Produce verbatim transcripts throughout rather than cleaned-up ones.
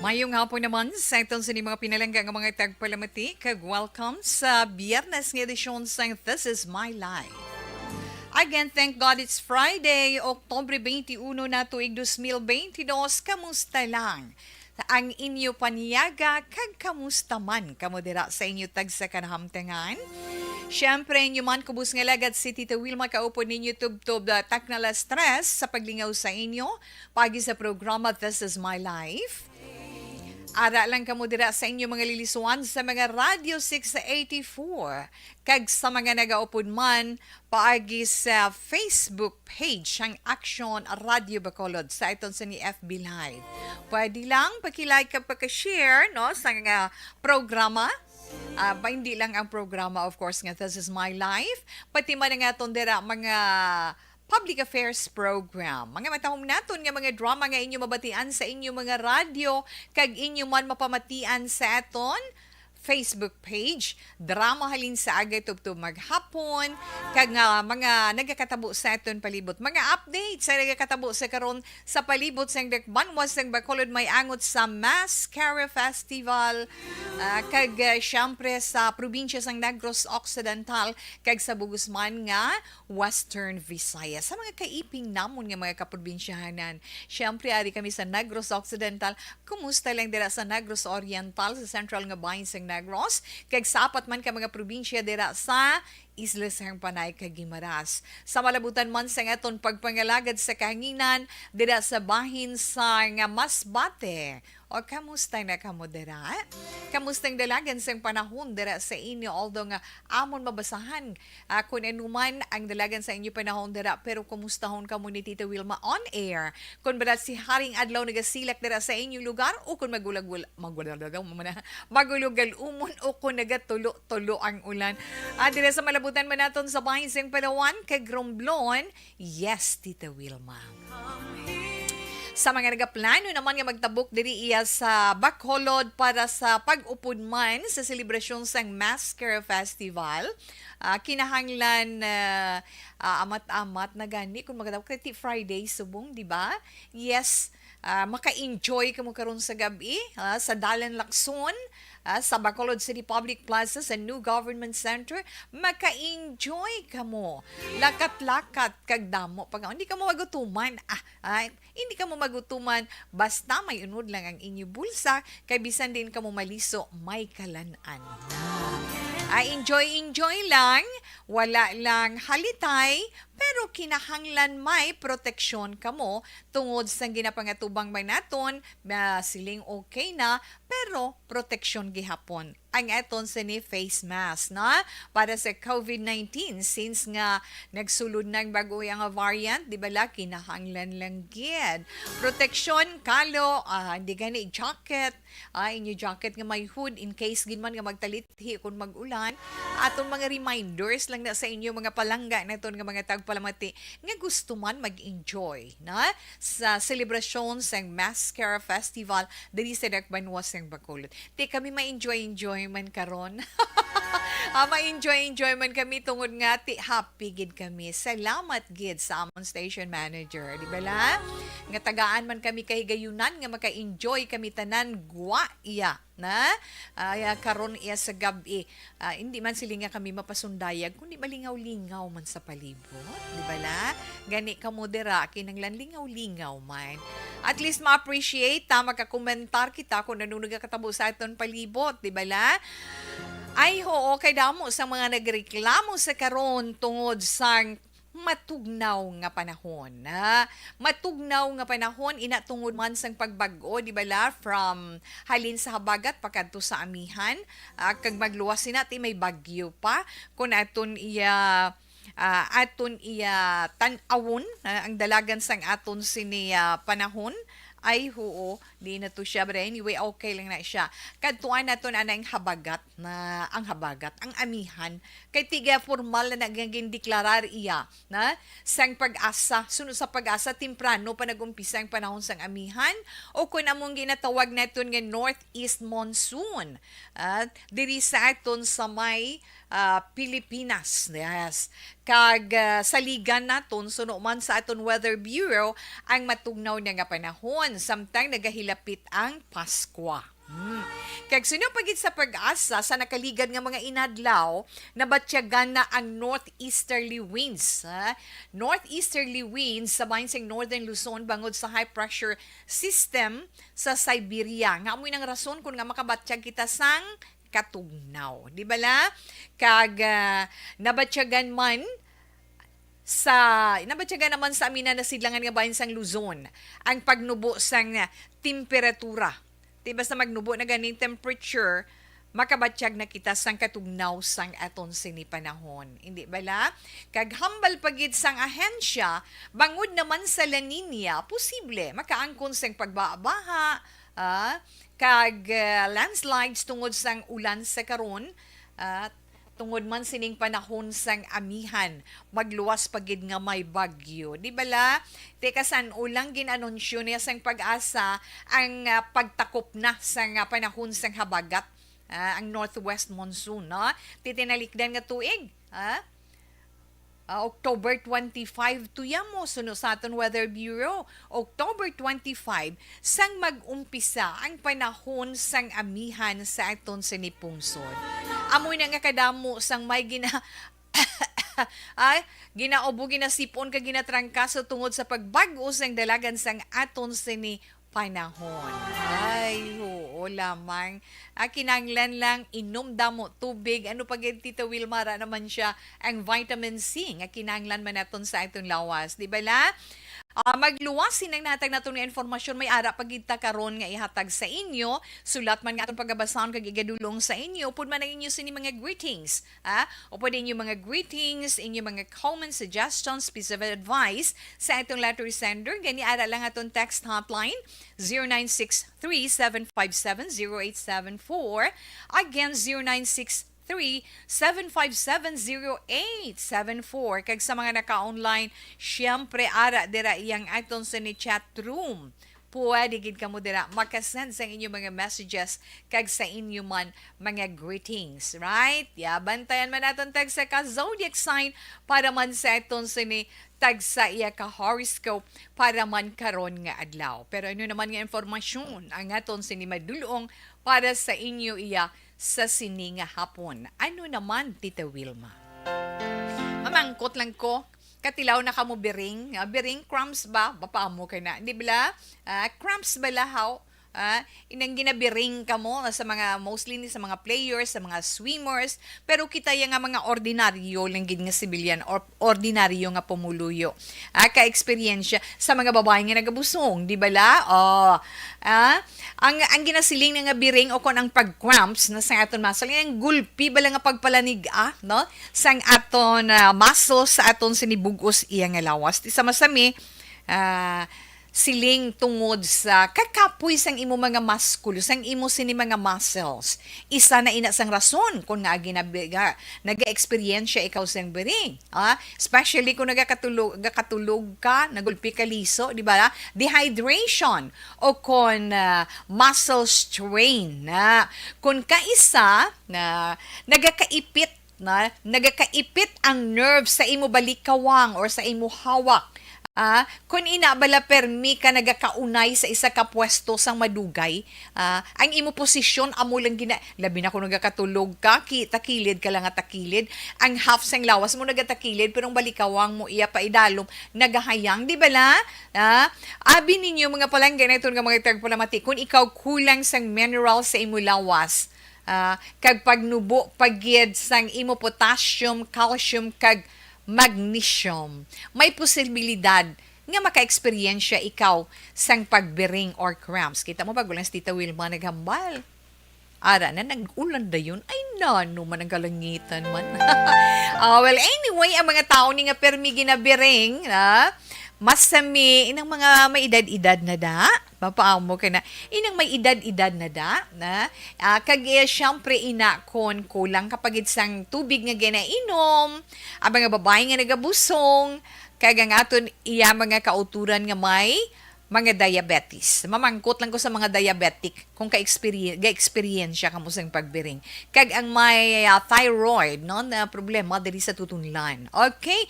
Mayong hapon naman sa iton sa inyong mga pinalangga nga mga tagpalamati, kag welcome sa Biyernes nga edisyon sang This Is My Life. Again, thank God it's Friday, Oktubre twenty-one na tuig dos mil twenty-dos. Kamusta lang ang inyo panyaga, kag kamusta man kamo dira sa inyo tagsa ka nahamtangan? Siyempre, inyo man kubos nga lagad si Tita Wilma, kaupod ninyo tubtob, ah, takna alas tres sa paglingaw sa inyo pagi sa programa This Is My Life. Ara lang kamo dira sa inyo mga lilisuan sa mga Radio six eighty-four, kag sa mga nagaupod man paagi sa Facebook page sang Action Radio Bacolod sa iton sa ni F B Live. Pwede lang paki-like kag paki-share, no, sa nga programa. Ah, ba, hindi lang ang programa, of course, nga This Is My Life, pati man ang aton dira mga public affairs program. Mga matahom naton nga mga drama nga inyo mabatian sa inyo mga radyo, kag inyo man mapamatian sa aton Facebook page, drama halin sa aga tubtob maghapon, kag nga mga nagakatabo sa aton palibot. Mga updates sa nagakatabo sa karon sa palibot sang dakbanwa sang Bacolod, may angot sa Mass Care Festival, ah, kag, ah, siyempre sa probinsya sang Negros Occidental, kag sa bugos man nga Western Visayas. Sa mga kaiping namon nga mga kaprobinsyahanan, siyempre, ari kami sa Negros Occidental. Kumusta lang dira sa Negros Oriental, sa central nga bahin sang Negros? Kag sa apat man ka mga probinsya dira sa Isla sang Panay kag Guimaras. Sa malabutan man sang aton pagpangalagad sa kahanginan dira sa bahin sang Masbate. O, kamusta na kamo dira? Kamusta ang dalagan sang panahon dira sa inyo? Although nga amon mabasahan, ah, kun ano man ang dalagan sa inyo panahon dira, pero kumustahon kamo ni Tita Wilma on air. Kun bala si Haring Adlaw nagasilak dira sa inyong lugar, o kun magulagul-, magulagul-, magulugal umon, o kun nagatulo-tulo ang ulan. Ah, dira sa malabutan man naton sa bahin sang Palawan kag Romblon, yes, Tita Wilma. Sa mga nagaplano naman nga magtabok diri iya sa Bacolod para sa pag-upod man sa selebrasyon sang Mass Care Festival, ah, kinahanglan, ah, ah, amat-amat na gani kung magadawat kay ti Friday subong, di ba? Yes, ah, maka-enjoy kamo karon sa gab-i, ah, sa Dalan Lacson, ah, sa Bacolod City Public Plaza, sa New Government Center. Maka-enjoy kamo. Lakat-lakat kag damo pa nga. Hindi kamo magutuman. Ah, ay, hindi kamo magutuman. Basta may unod lang ang inyo bulsa, kay bisan din kamo maliso, may kalan-an. Ah, enjoy, enjoy lang. Wala lang halitay, pero kinahanglan may proteksyon kamo tungod sa ginapangatubang man naton, ah, siling okay na, pero proteksyon gihapon ang aton sini face mask, no? Para sa COVID nineteen, since nga nagsulod na ang bag-o nga variant, di bala, kinahanglan lang gid. Proteksyon, kalo, ah, hindi gani jacket, ah, inyo jacket nga may hood in case gid man nga magtalithi kung mag-ulan. Aton mga reminders lang na sa inyo, mga palangga naton nga mga tagpalamati nga gusto man mag-enjoy, na, sa selebrasyon sang Mass Care Festival diri sa Dakbanwa sang Bacolod. Ti kami ma-enjoy-enjoy man karon. Ah, ma-enjoy-enjoy man kami tungod nga ti happy gid kami. Salamat gid sa amon station manager, di ba la? Nga tagaan man kami kahigayunan nga maka-enjoy kami tanan, gwa iya na. Ay, ah, karon iya sa gab-i. Ah, hindi man sila nga kami mapasundayag, kundi malingaw-lingaw man sa palibot, di ba la? Gani kamo dira, kinanglan lingaw-lingaw man. At least ma-appreciate ta, makakomentar kita kung ano nagakatabo sa aton palibot, di ba la? Ay, hoo, kay damo sa mga nagreklamo sa karon tungod sang matugnaw nga panahon, ha? Matugnaw nga panahon, ina tungod man sang pagbag-o, di ba la? From halin sa habagat pakadto sa amihan, ah, kag magluwas sina ti may bagyo pa. Kung aton iya, ah, aton iya tan-awon, ah, ang dalagan sang aton sini, ah, panahon, ay, huo, di na to siya. But anyway, okay lang na siya. Kadtuan naton anang habagat na, ang habagat, ang amihan. Kay tiga formal na nga gindeklarar iya, na, sang PAGASA. Sunod sa PAGASA, temprano pa nag-umpisa ang panahon sang amihan, o kun among ginatawag naton nga northeast monsoon. At diri sa aton sa may ah, Pilipinas. Yes. Kag, ah, saligan naton, suno man sa aton Weather Bureau, ang matugnaw na nga panahon, samtang nagahilapit ang Paskwa. Hmm. Kag suno pa gid sa PAGASA, sa nakaligad nga mga inadlaw, nabatyagan na ang northeasterly winds, ha? Northeasterly winds sa bahin sing Northern Luzon bangod sa high pressure system sa Siberia. Nga amoy nang rason kung nga makabatyag kita sang katugnaw. Di bala? Kag, ah, nabatyagan man sa, nabatyagan naman sa amin na nasidlangan nga bahin sang Luzon ang pagnubo sang temperatura. Di basta magnubo na ganing temperature, makabatyag na kita sang katugnaw sang aton sini panahon. Hindi bala? Kag hambal pa gid sang ahensya, bangod naman sa La Nina, posible makaangkon sang pagbaha-baha, ah, kag, ah, landslides tungod sang ulan sa karon, ah, tungod man sining panahon sang amihan, magluwas pa gid nga may bagyo. Di bala? Teka, san-o lang gin-anunsyo niya sang PAGASA ang, ah, pagtakop na sang, ah, panahon sang habagat, ah, ang northwest monsoon, no? Titinalikdan nga tuig, ah? Ah, October twenty-five, tuyamo, suno sa aton Weather Bureau, October twenty-five, sang mag-umpisa ang panahon sang amihan sa aton sini pungsod. Amo na nga kadamo sang may gina-, ay, ginaubo, ginasipon, kag ginatrangkaso tungod sa pagbag-o sang dalagan sang aton sini panahon. Ay, oo lamang. Ah, kinahanglan lang inom damo tubig. Ano pa gid, Tita Wilma, ara naman siya ang vitamin C nga kinahanglan man naton sa aton lawas. Di bala? Ah, magluwas, hinang nahatag naton nga informasyon, may ara pa gid ta karon nga ihatag sa inyo. Sulat man nga aton pagabasahon kag igadulong sa inyo, upod man ang inyo sini mga greetings. Ah, upod inyo mga greetings, inyo mga comments, suggestions, piece of advice sa atong letter sender. Gani ara lang aton text hotline, zero nine six three, seven five seven, zero eight seven four. Again, zero nine six three, seven five seven, zero eight seven four. Kag sa mga naka-online, syempre, ara dira iyang aton sini chat room. Pwede gid kamo dira makasend sa inyo mga messages kag sa inyo man mga greetings, right? Ya, bantayan man naton tagsa ka zodiac sign para man sa aton sini tagsa iya ka horoscope para man karon nga adlaw. Pero ano naman nga informasyon ang aton sini madulong para sa inyo iya sa sini nga hapon? Ano naman, Tita Wilma? Mamangkot lang ko, katilaw na kamo biring? Ah, biring cramps ba? Bapa mo ka na, di bala? Ah, cramps bala, how? Ah, inang ginabiring kamo sa mga, mostly ni sa mga players, sa mga swimmers, pero kita ya nga mga ordinaryo lang gid nga civilian or ordinaryo nga pumuluyo. Ah, ka-eksperyensya sa mga babae nga nagabusong, di bala? Oh, ah, ang, ang ginasiling na nga biring o kon ang pag-cramps na sa aton muscle, ang gulpi bala nga pagpalanig-a, no? Sang aton, ah, muscle, sa aton sinibugos iya nga lawas. Ti sa masami, ah, siling tungod sa kakapoy sang imo mga muscle, sang imo sini mga muscles. Isa na ina sang rason kung nga ginabi-, nga naga-eksperyensya ikaw sang biring. Ah, especially kung nagakatulog, gakatulog ka, nagulpi ka liso, di ba? Dehydration o kon, ah, muscle strain na. Kung kaisa na nagakaipit na, nagakaipit ang nerve sa imo balikawang or sa imo hawak, ah, kun ina bala permi ka nagakaunay sa isa ka pwesto sang madugay, ah, ang imo posisyon amo lang gina-, labi na kung nagakatulog ka, ki-, takilid ka lang nga takilid, ang half sang lawas mo nagatakilid, pero ang balikawang mo iya pa idalom, nagahayang, di bala? Ah, abi ninyo, mga palangga naton nga mga tagpalamati, kung ikaw kulang sang mineral sa imo lawas, ah, kag pagnubo pa gid sang imo potassium, calcium, kag magnesium, may posibilidad nga maka-eksperyensya ikaw sang pagbiring or cramps. Kita mo ba, gulang si Tita Wilma naghambal. Ara na, nag-ulan dayon. Ay, nano man ang kalangitan man. Ah, well, anyway, ang mga tao ni nga permi ginabiring, ah, masami, inang mga may edad-edad na da. Mapaamo ka na. Inang may edad-edad na da, na, ah, kag, eh, siyempre, ina, kon kulang ka pa gid sang tubig nga ginainom, ang mga babae nga nagabusong, kag ang aton iya mga kauturan nga may mga diabetes. Mamangkot lang ko sa mga diabetic kung ka-experi-, ga-eksperyensya kamo sang pagbiring. Kag ang may, ah, thyroid, no, na problema diri sa tutunlan. Okay?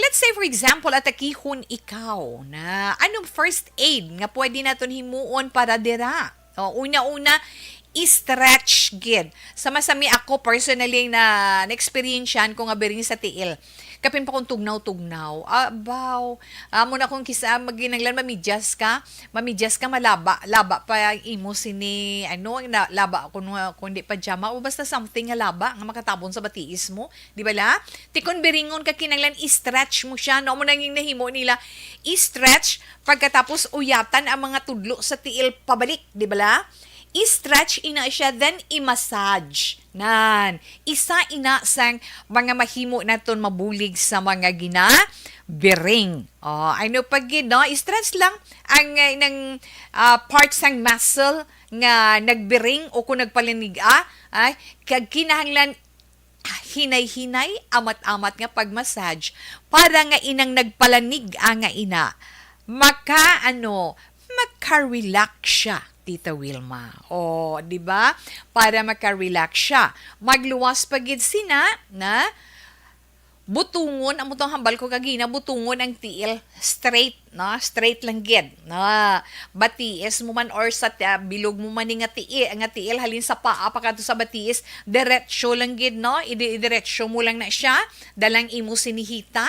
Let's say, for example, atakihon ikaw na anong first aid nga pwede naton himuon para dira? O, una-una, i-stretch gid. Sama-sami ako personally na na-experience ko nga biring sa tiil. Kapin pa kung tugnaw-tugnaw. Abaw, amo na kung kisa maginanglan mamidyas ka, mamidyas ka malaba, laba pa ang imo sini, ano, na, laba kung, kung di pajama o basta something nga laba nga makatabon sa batiis mo, di ba la? Ti kon biringon ka kinanglan i-stretch mo siya, no? Amo nang nahimo nila, i-stretch pagkatapos uyatan ang mga tudlo sa tiil pabalik, di ba la? I-stretch ina siya, then i-massage. Nan, isa ina sang mga mahimo naton mabulig sa mga ginabiring. Oh, ano pa gid, no? I-stretch lang ang, uh, nang, ah, part sang muscle nga nagbiring o kung nagpalanig-a, ay, kag kinahanglan hinay-hinay, amat-amat nga pag-massage para nga inang nagpalanig-a nga ina maka, ano, maka-relax siya, Tita Wilma. O, di ba? Para maka-relax siya. Magluwas pa gid sina na butungon, amo tong hambal ko kagina, butungon ang tiil straight, no? Straight lang gid, no? Batiis mo man or sa ti-, ah, bilog mo man ni nga tii-, nga tiil halin sa paa pa kadto sa batiis, diretso lang gid, no? Idi-, idiretso mo lang na siya, dalang imo sinihita.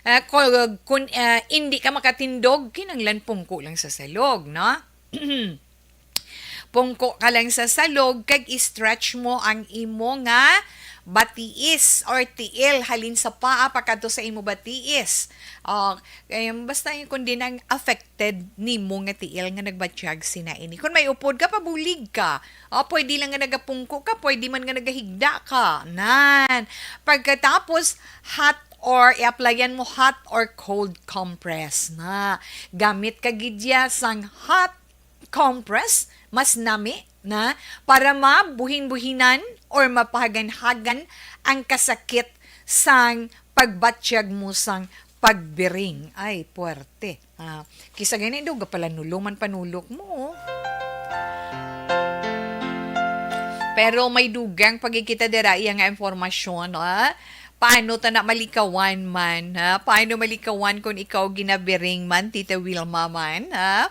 Ah, ku-, kun, ah, indi ka makatindog, kinanglan pungko lang sa salog, no? Pungko ka lang sa salog kag i-stretch mo ang imo nga batiis or tiil halin sa paa pakadto sa imo batiis. O, kay basta yung kung din ang affected nimo nga tiil nga nagbatyag sina ini. Kung may upod ka, pabulig ka. O, pwede lang nga nagapungko ka, pwede man nga nagahigda ka. Nan. Pagkatapos, hot or i-applyan mo hot or cold compress na. Gamit ka gid ya sang hot compress, mas nami na, para mabuhin-buhinan or mapahagan-hagan ang kasakit sang pagbatyag mo sang pagbiring. Ay, puwerte. Ah, kisa gani daw gapalanulo man panulok mo. Pero may dugang pagkikita dira iya nga impormasyon, ah. Paano ta na malikawan man, ha? Paano malikawan kung ikaw ginabiring man, Tita Wilma man, ha?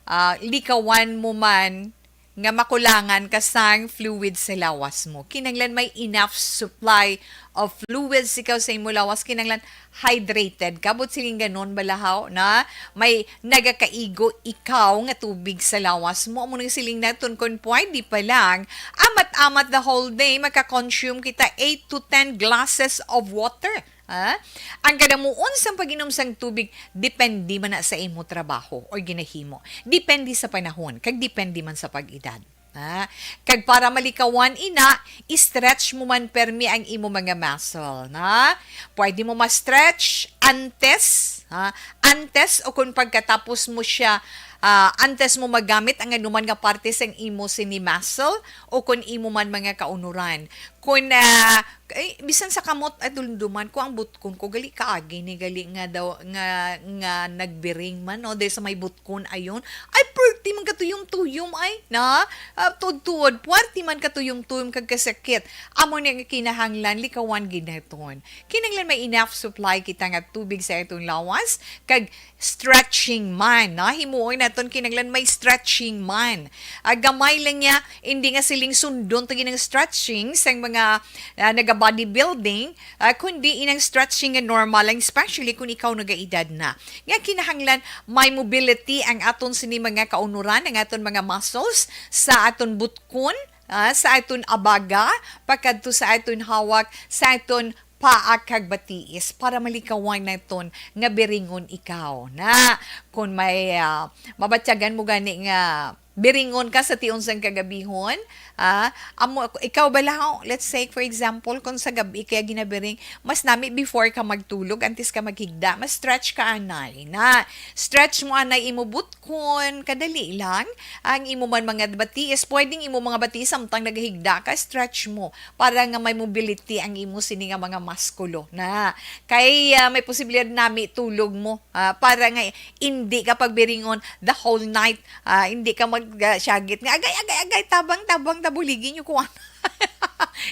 Ah, likawan mo man nga makulangan ka sang fluid sa lawas mo. Kinahanglan may enough supply of fluids ikaw sa imo lawas. Kinahanglan hydrated ka. But siling ganon bala haw na may nagakaigo ikaw nga tubig sa lawas mo. Amo nang siling naton, kung pwede pa lang, amat-amat the whole day, maka-consume kita eight to ten glasses of water. Ha? Ang kadamuon sang pag-inom sang tubig, depende man na sa imo trabaho or ginahimo. Depende sa panahon, kag depende man sa pag-edad. Ha? Kag para malikawan ina, i-stretch mo man permi ang imo mga muscle, na? Pwede mo ma-stretch antes, ha? Antes o kung pagkatapos mo siya, ah, antes mo magamit ang anuman nga parte sang imo sini muscle o kung imo man mga kaunuran. Kung, ah, ay, bisan sa kamot, ay, dulunduman ko ang butkon ko, gali kaagi ni, gali nga daw, nga, nga nagbiring man, no? Dahil sa may butkon, ayon. Ay, perti man katuyom-tuyom, ay, na? Ah, tuod-tuod, puwerte man katuyom-tuyom kag kasakit. Amo ni ang kinahanglan, likawan ginaton. Kinahanglan may enough supply kita nga tubig sa atong lawas, kag stretching man, no? Himuon naton kinahanglan may stretching man. Ah, gamay lang niya, hindi nga siling sundon to ginang stretching sang mga, ah, naga-bodybuilding, ah, kundi inang stretching nga normal lang, especially kung ikaw nagaedad na. Nga kinahanglan may mobility ang aton sini mga kaunuran, ang aton mga muscles sa aton butkon, ah, sa aton abaga, pakadto sa aton hawak, sa aton paa kag batiis para malikawan naton nga biringon ikaw. Na, kung may, ah, mabatyagan mo gani nga Biringon ka sa tion sang kagabihon, ah, amo, ikaw bala, let's say, for example, kung sa gabi kaya ginabiring, mas nami before ka magtulog, antes ka maghigda, ma-stretch ka anay. Na, stretch mo anay imo butkon, kadali lang. Ang imo man mga batiis, pwedeng imo mga batiis, samtang naghigda ka, stretch mo. Para nga may mobility ang imo sini nga mga maskulo. Na, kay, ah, may posibilidad nami tulog mo. Ah, para nga hindi ka pagbiringon the whole night. Ah, hindi ka mag, ah, syagit nga, "Agay, agay, agay, tabang, tabang, tabuligi niyo ko."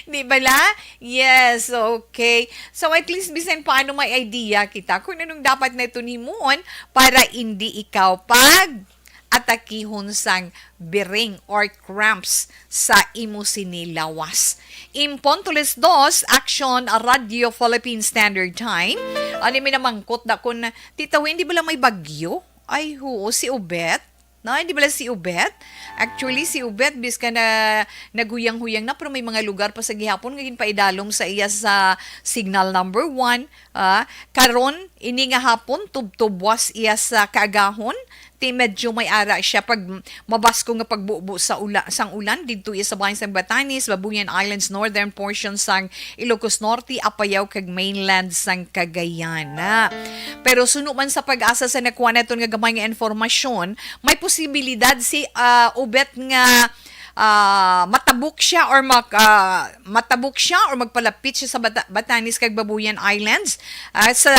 Di bala? Yes, okay. So, at least, bisan paano may idea kita kung anong dapat na ito himuon para hindi ikaw pag atakihon sang biring or cramps sa imo sini lawas. Impon to alas dos, Action Radio Philippine Standard Time. Ano may namangkot na kung, "Tita Wen, di bala may bagyo?" Ay, huo, si Obet. Na, di bala si Obet? Actually, si Obet, bis ka na naghuyang-huyang na, pero may mga lugar pa sa gihapon nga ginpaidalom sa iya sa signal number one. Ah, karon, ini nga hapon, tubtubwas iya sa kaagahon. Ti medyo may ara siya pag mabasko nga pagbubo sa ula-, sang ulan didto iya sa bahin sang Batanes, Babuyan Islands, northern portion sang Ilocos Norte, Apayao, kag mainland sang Cagayan. Ah, pero suno man sa PAGASA sa nakuha naton nga gamay nga informasyon, may posibilidad si, ah, Obet nga, ah, matabok siya or mak-, ah, matabok siya or magpalapit siya sa Bata-, Batanes kag Babuyan Islands, ah, sa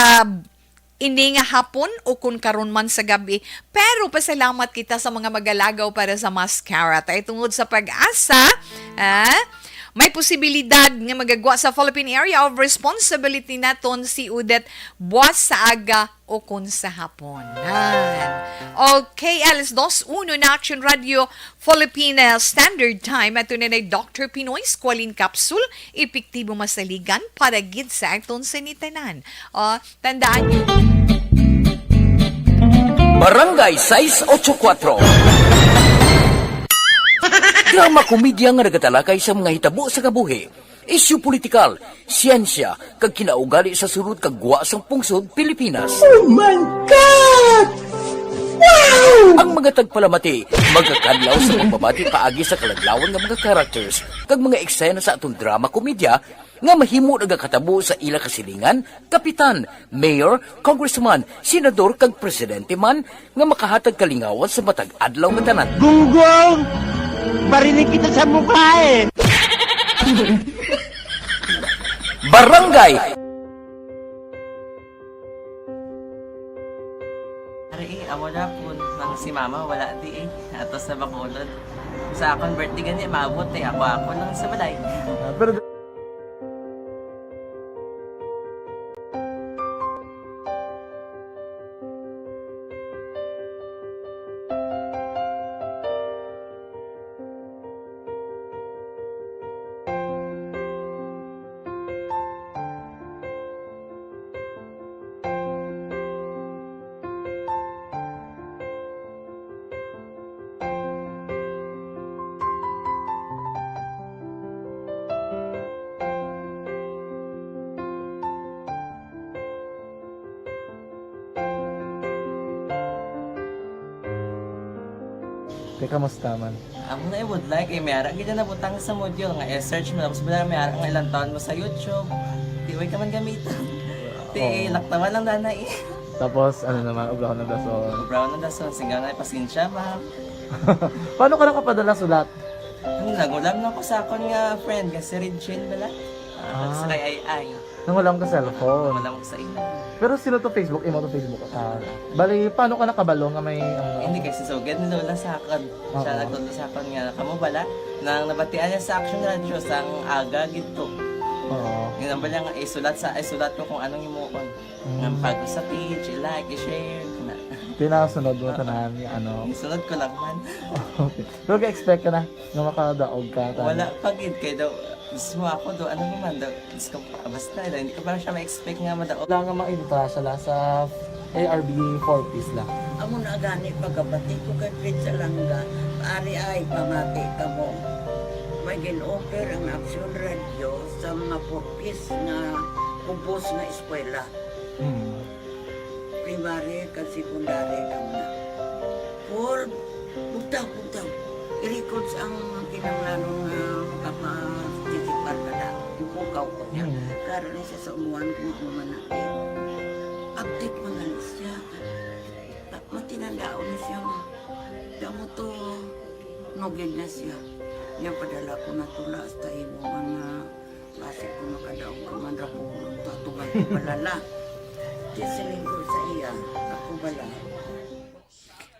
ini nga hapon o kun karon man sa gabi. Pero pasalamat kita sa mga magalagaw para sa mascara. Tay tungod sa PAGASA, ah, may posibilidad nga magagwa sa Philippine Area of Responsibility naton si Odette buwas sa aga o kun sa hapon. Nan. Okay, alas dos uno na Action Radio Philippine Standard Time. Ato na ni Doctor Pinoy Squalene Capsule, epektibo masaligan para gid sa aton sinitanan. O, tandaan niyo. Barangay sais ocho kuatro. Drama komedya nga nagatalakay sa mga hitabo sa kabuhi, isyu politikal, siyensya, kag kinaugali sa sulod kag gwa sang pungsod Pilipinas. Oh my God! Wow! Ang mga tagpalamati magakadlaw sa pagbabati paagi sa kaladlawan nga mga characters kag mga eksena sa aton drama komedya nga mahimo nagakatabo sa ila kasilingan, kapitan, mayor, congressman, senador, kag presidente man nga makahatag kalingawan sa matag adlaw nga tanan. Gunggong! Barinig kita sa mukha eh! Barangay! Ari, eh, amo na po. Nang si mama, wala di eh. Ato sa Bacolod. Sa akon birthday gani, maabot eh. Ako, ako lang sa balay. Ah, pero Te, kamusta man? Amo na, I would like, eh, may ara gid na nabutang sa module nga i-search mo, tapos wala may ara nga ilang taon mo sa YouTube. Di, way ka man gamitan. Ti, Oo. Laktawan lang dana, eh. Tapos, ano naman, ubrahon ng dason. Ubrahon ng dason, singgaw na, pasensya, ma'am. Paano ka nakapadala sulat? Ano, nagulam na ko sa akon nga friend, nga si Regine bala. Ah, Ah. Sa kay Ay Ay. Nangulam ka cellphone. Wala ko sa ila. Pero sino to Facebook? Imo to Facebook account? Bali, paano ka nakabalo nga may, ano? Hindi, kay si Sugad ni Lola sa akon. Siya Oo. nagtudlo sa akon nga, kamo bala, nang nabatian niya sa Action Radio, sang aga gid to. Oo. Yun ang bala nga, isulat sa, isulat ko kung anong himuon. Mm. Nga pag sa page, i-like, i-share, na. Pinasunod mo Oo. tanan, ano? Isunod ko lang man. Okay. Pero ga-expect ka na nga makadaog ka, tama? Wala pa gid, kay daw, mismo ako daw, ano naman daw, Diyos ko, basta daw, hindi ko pa siya ma-expect nga madaog. Wala nga ma-entra siya la sa A R B four Ps la. Amo na gani pagkabati ko kay Fritz Alanga, ari ay pamati kamo. May gin-offer ang Action Radio sa mga four Ps nga kubos nga eskwela. Hmm. Primary kag secondary lang na. Four Bugtaw, bugtaw. I-records ang kinahanglanon nga makapag-, titipar ka na. Ipukaw ko niya. Mm. Karon ni siya sa umuan kung ano man na, eh, update man na siya. Ta-, matinandaon na siya, ma. Kaya mo to, nugid na siya. Niya padala ko na tula hasta imo man nga klase ko makadaog ka man ra ko, tatugan ko palala. Di sa lingkod sa iya, ako bala.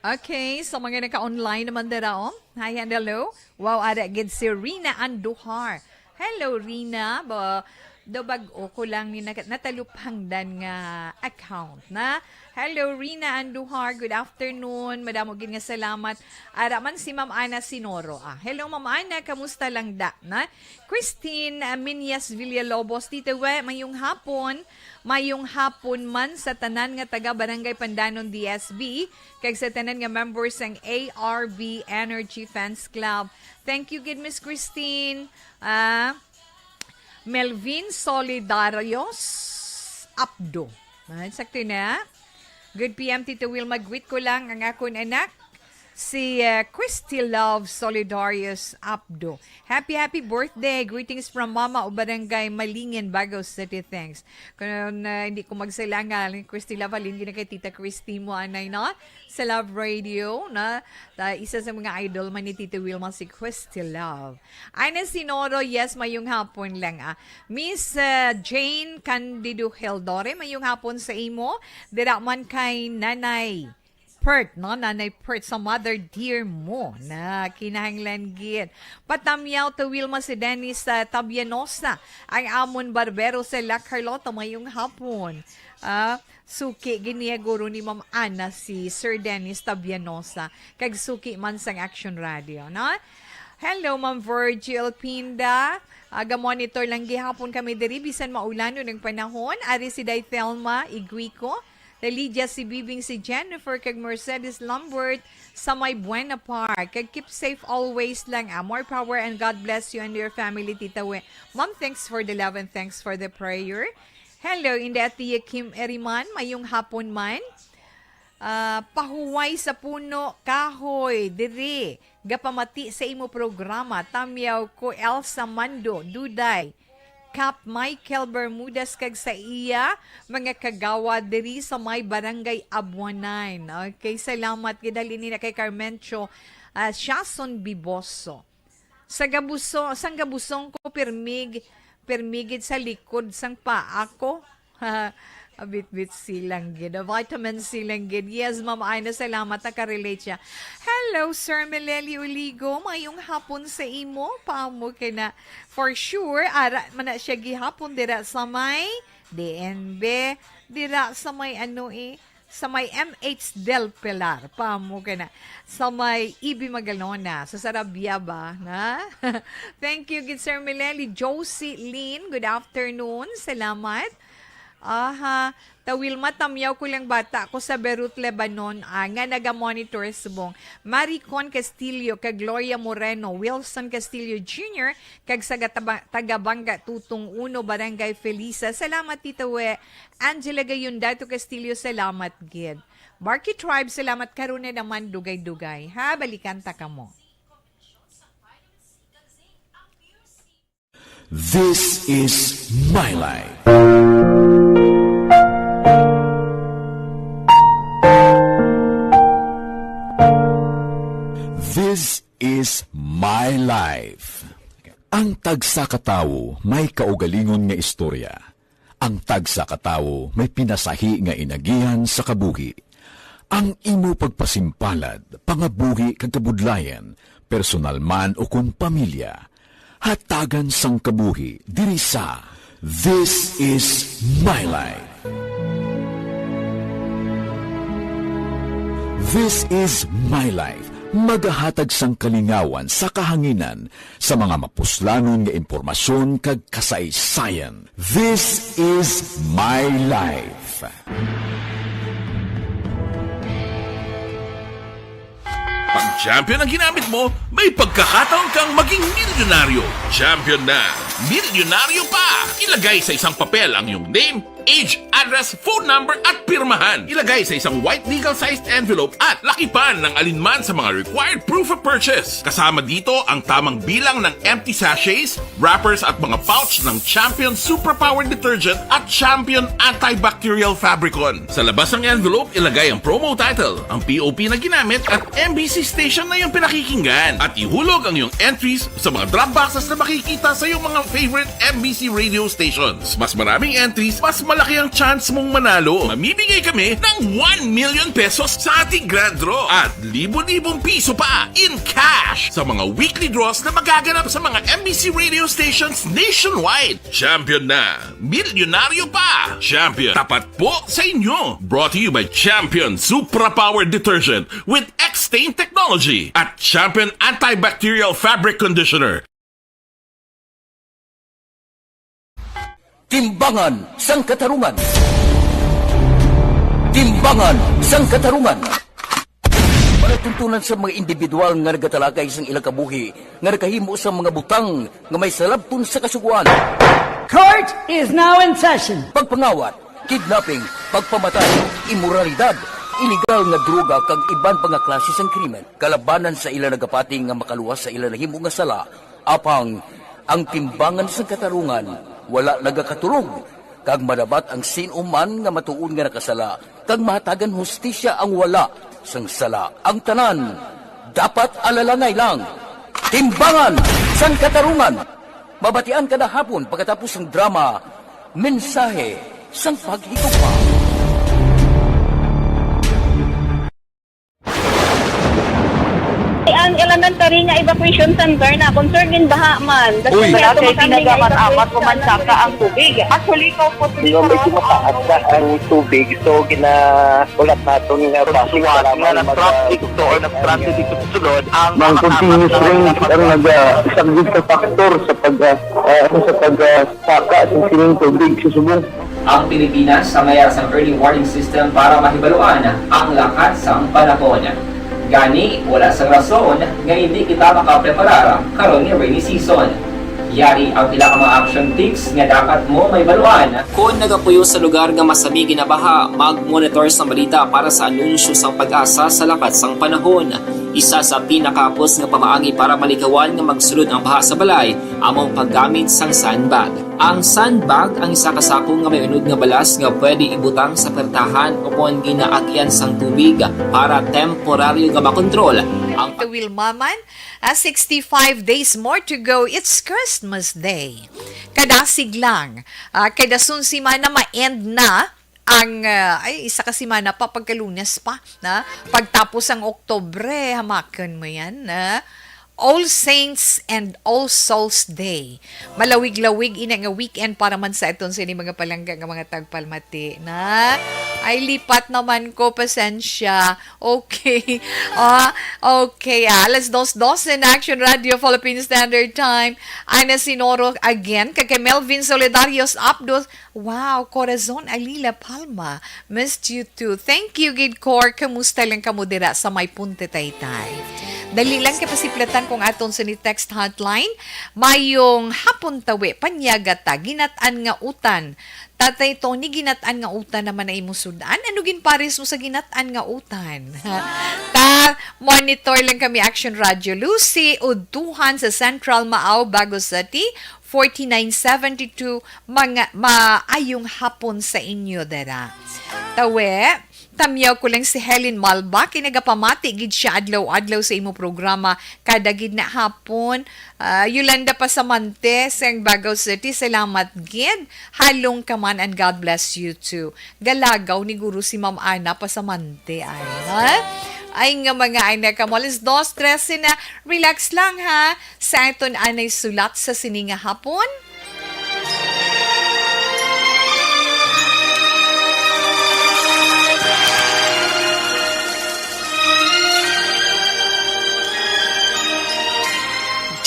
Okay, sa mga naka-online naman dira, oh. Hi and hello. Wow, ara gid si Rina Andujar. Hello, Rina. Ba, do bag-o ko lang ni naka-, nataluphangdan nga account na. Hello, Rina Andujar. Good afternoon. Madamo gid nga salamat. Ara man si Ma'am Ana Sinoro. Ah, hello, Ma'am Ana. Kamusta lang da? Na? Christine, ah, Minyas Villalobos. Tita We, mayong hapon. Mayong hapon man sa tanan nga taga Barangay Pandanon D S B, kag sa tanan nga members sang A R B Energy Fans Club. Thank you gid, Miss Christine. Ah, Melvin Solidarios Abdo. Ah, sakto na. Good P M, Tito Will. Mag-greet ko lang ang akon anak, si, ah, Christy Love Solidarius Abdo. Happy, happy birthday. Greetings from Mama o Barangay Malingin, Bago City. Thanks. Kung, ah, hindi ko magsala nga, Christy Love, halin gid na kay Tita Christy mo, anay, no? Sa Love Radio, na, ta-, isa sa mga idol man ni Tito Wilma, si Christy Love. Ana Sinoro, yes, mayong hapon lang, ah. Miss, ah, Jane Candido Heldore, mayong hapon sa imo. Dira man kay Nanay Pert, no? Nanay Pert, sa mother dear mo na kinahanglan gid. Patamyaw to Wilma si Dennis, ah, Tabianosa, ang amon barbero sa La Carlota, mayong hapon. Ah, suki gid niya guro ni Ma'am Ana si Sir Dennis Tabianosa, kag suki man sang Action Radio, no? Hello, Ma'am Virgil Pinda. Aga-monitor lang gihapon kami diri, bisan maulanon ang panahon. Ari si Day Thelma Iguico, Religia, si Bibing, si Jennifer, kag Mercedes Lambert sa may Buena Park. Kag keep safe always lang, ah. More power and God bless you and your family, Tita We. Ma'am, thanks for the love and thanks for the prayer. Hello, Inday Atiya Kim Eriman. Mayong hapon man. Ah, pahuway sa puno, kahoy, diri. Gapamati sa imo programa. Tamyaw ko, Elsa Mando, Duday. Cap Michael Bermudez kag sa iya mga kagawa diri sa may Barangay Abuanan. Okay, salamat gid halin ni na kay Carmencho, ah, Siason Biboso. Sa gabuso-, sang gabusong ko pirmig, pirmigid sa likod sang paa ko. Abitbit silang gid. A vitamin C lang gid. Yes, Ma'am Ina, salamat. Nakarelate siya. Hello, Sir Meleli Uligo. Mayong hapon sa imo. Paamo ka na. For sure, ara man na siya gihapon dira sa may D N B, dira sa may ano eh, sa may M H Del Pilar. Paamo ka na. Sa may E B Magalona, sa Sarabia ba? Na? Thank you, gid, Sir Meleli. Josie Lynn, good afternoon. Salamat. Aha, Tawil, matamyaw ko lang bata ko sa Beirut, Lebanon, ah, nga naga-monitor subong. Maricon Castillo, kag Gloria Moreno, Wilson Castillo Junior, kag sa gataba-, Tagabanga Tutong Uno, Barangay Felisa. Salamat, Tita We. Angela Gayundato Castillo, salamat gid. Barky Tribe, salamat. Karon na naman, dugay-dugay. Ha, balikan ta kamo. This is my life. This is my life. Ang tagsa ka tawo may kaugalingon nga istorya. Ang tagsa ka tawo may pinasahi nga inagihan sa kabuhi. Ang imo pagpasimpalad, pangabuhi kag kabudlayan, personal man o kon pamilya, hatagan sang kabuhi diri sa This Is My Life. This Is My Life, magahatag sang kalingawan sa kahanginan sa mga mapuslanon nga impormasyon kag kasaysayan. This Is My Life. Pag champion ang ginamit mo, may pagkakataon kang maging milyonaryo. Champion na, milyonaryo pa! Ilagay sa isang papel ang iyong name, Age, address, phone number at pirmahan. Ilagay sa isang white legal-sized envelope at lakipan ng alinman sa mga required proof of purchase. Kasama dito ang tamang bilang ng empty sachets, wrappers at mga pouch ng Champion Superpower Detergent at Champion Antibacterial Fabricon. Sa labas ng envelope, ilagay ang promo title, ang P O P na ginamit at M B C station na iyong pinakikinggan. At ihulog ang iyong entries sa mga drop boxes na makikita sa iyong mga favorite M B C radio stations. Mas maraming entries, mas malaki ang chance mong manalo. Mamimigay kami ng one million pesos sa ating grand draw at libo-libong piso pa in cash sa mga weekly draws na magaganap sa mga M B C radio stations nationwide. Champion na! Milyonaryo pa! Champion, tapat po sa inyo! Brought to you by Champion Supra Power Detergent with X-Stain Technology at Champion Antibacterial Fabric Conditioner. Timbangan sang Katarungan. Timbangan sang Katarungan. Palatuntunan sa mga individual nga nagatalakay sang ilang kabuhi nga nakahimo sang mga butang nga may salabton sa Kasugoan. Court is now in session. Pagpangawat, kidnapping, pagpamatay, imoralidad, iligal nga droga kag iban pa nga klase sang krimen. Kalabanan sa ila nagapati nga makaluwas sa ila nahimo nga sala, apang ang Timbangan sang Katarungan wala nagakatulog, kag madabat ang sin-o man nga matuod nga nakasala, kag mahatagan hustisya ang wala sang sala. Ang tanan dapat alalangay lang. Timbangan sang Katarungan. Mabatian kada hapon pagkatapos sang drama, Mensahe sang Paghigugma. Ang elementary nga evacuation center na concerned din baha man. Uy. Wala kay tinaga man amat ko man saka ang tubig. Actually, ko po Di ba may tumataas na ang tubig? So, ginahulat naton nga base sa lamang nga nag-transit to or nag-transit dito sa sulod, ang Mang continuous rain ang nagasaglit sa factor sa pag, ah, ah, sa pag, ah, saka sa sining tubig sa subong. Ang Pilipinas sa mayar sang early warning system para mahibaluan ang lakat sang panahon. Gani, wala sang rason nga hindi kita makapreparar karon nga rainy season. Yari ang pila ka mga action tips nga dapat mo mahibaluan. Kon nagapuyo sa lugar nga masami ginabaha, mag-monitor sang balita para sa anunsyo sang PAGASA sa lakat sang panahon. Isa sa pinakahapos nga pamaagi para malikawan nga magsulod ang baha sa balay amo ang paggamit sang sandbag. Ang sandbag ang isa ka sako nga may unod nga balas nga pwede ibutang sa pertahan o kon ginaagyan sang tubig para temporaryo nga makontrol ang Ito, Wilma man, ah, sixty-five days more to go. It's Christmas Day. Kadasig lang. Ah, kay dason semana ma-end na ang, ah, ay, isa ka semana pa, pagka Lunes pa, na? Pagtapos ang Oktobre, hamakon mo yan, na? All Saints and All Souls Day. Malawig-lawig ina nga weekend para man sa aton sini mga palangga nga mga tagpalamati, na? Ay, lipat naman ko, pasensya. Okay. Ah, okay. Ah, alas dos doce na, Action Radio Philippine Standard Time. Ana Sinoro again, kag kay Melvin Solidarios Abdos. Wow, Corazon Alila Palma. Missed you too. Thank you, gid, Cor. Kamusta lang kamo dira sa may Punta Taytay? Dali lang kay pasiplatan kong aton sa ni text hotline. Mayong hapon, tawi. Panyaga ta, ginat-an nga utan. Tatay Tony, ginat-an nga utan naman na imo sud-an. Ano ginpares mo sa ginat-an nga utan? Ta, monitor lang kami, Action Radio. Lucy Udtuhan sa Central Maao, Bago City, forty-nine seventy-two. Mga maayong hapon sa inyo, dara. Tawe, tamyaw ko lang si Helen Malba, kay nagapamati gid siya adlaw-adlaw sa imo programa, kada gid na hapon. Ah, Yolanda Pasamante, sang Bago City, salamat gid. Halong ka man and God bless you too. Galagaw ni guro si Ma'am Ana Pasamante, ay, ha? Ay nga mga anak ka mo, alas dos trese na. Relax lang, ha? Sa aton anay sulat sa sini nga hapon.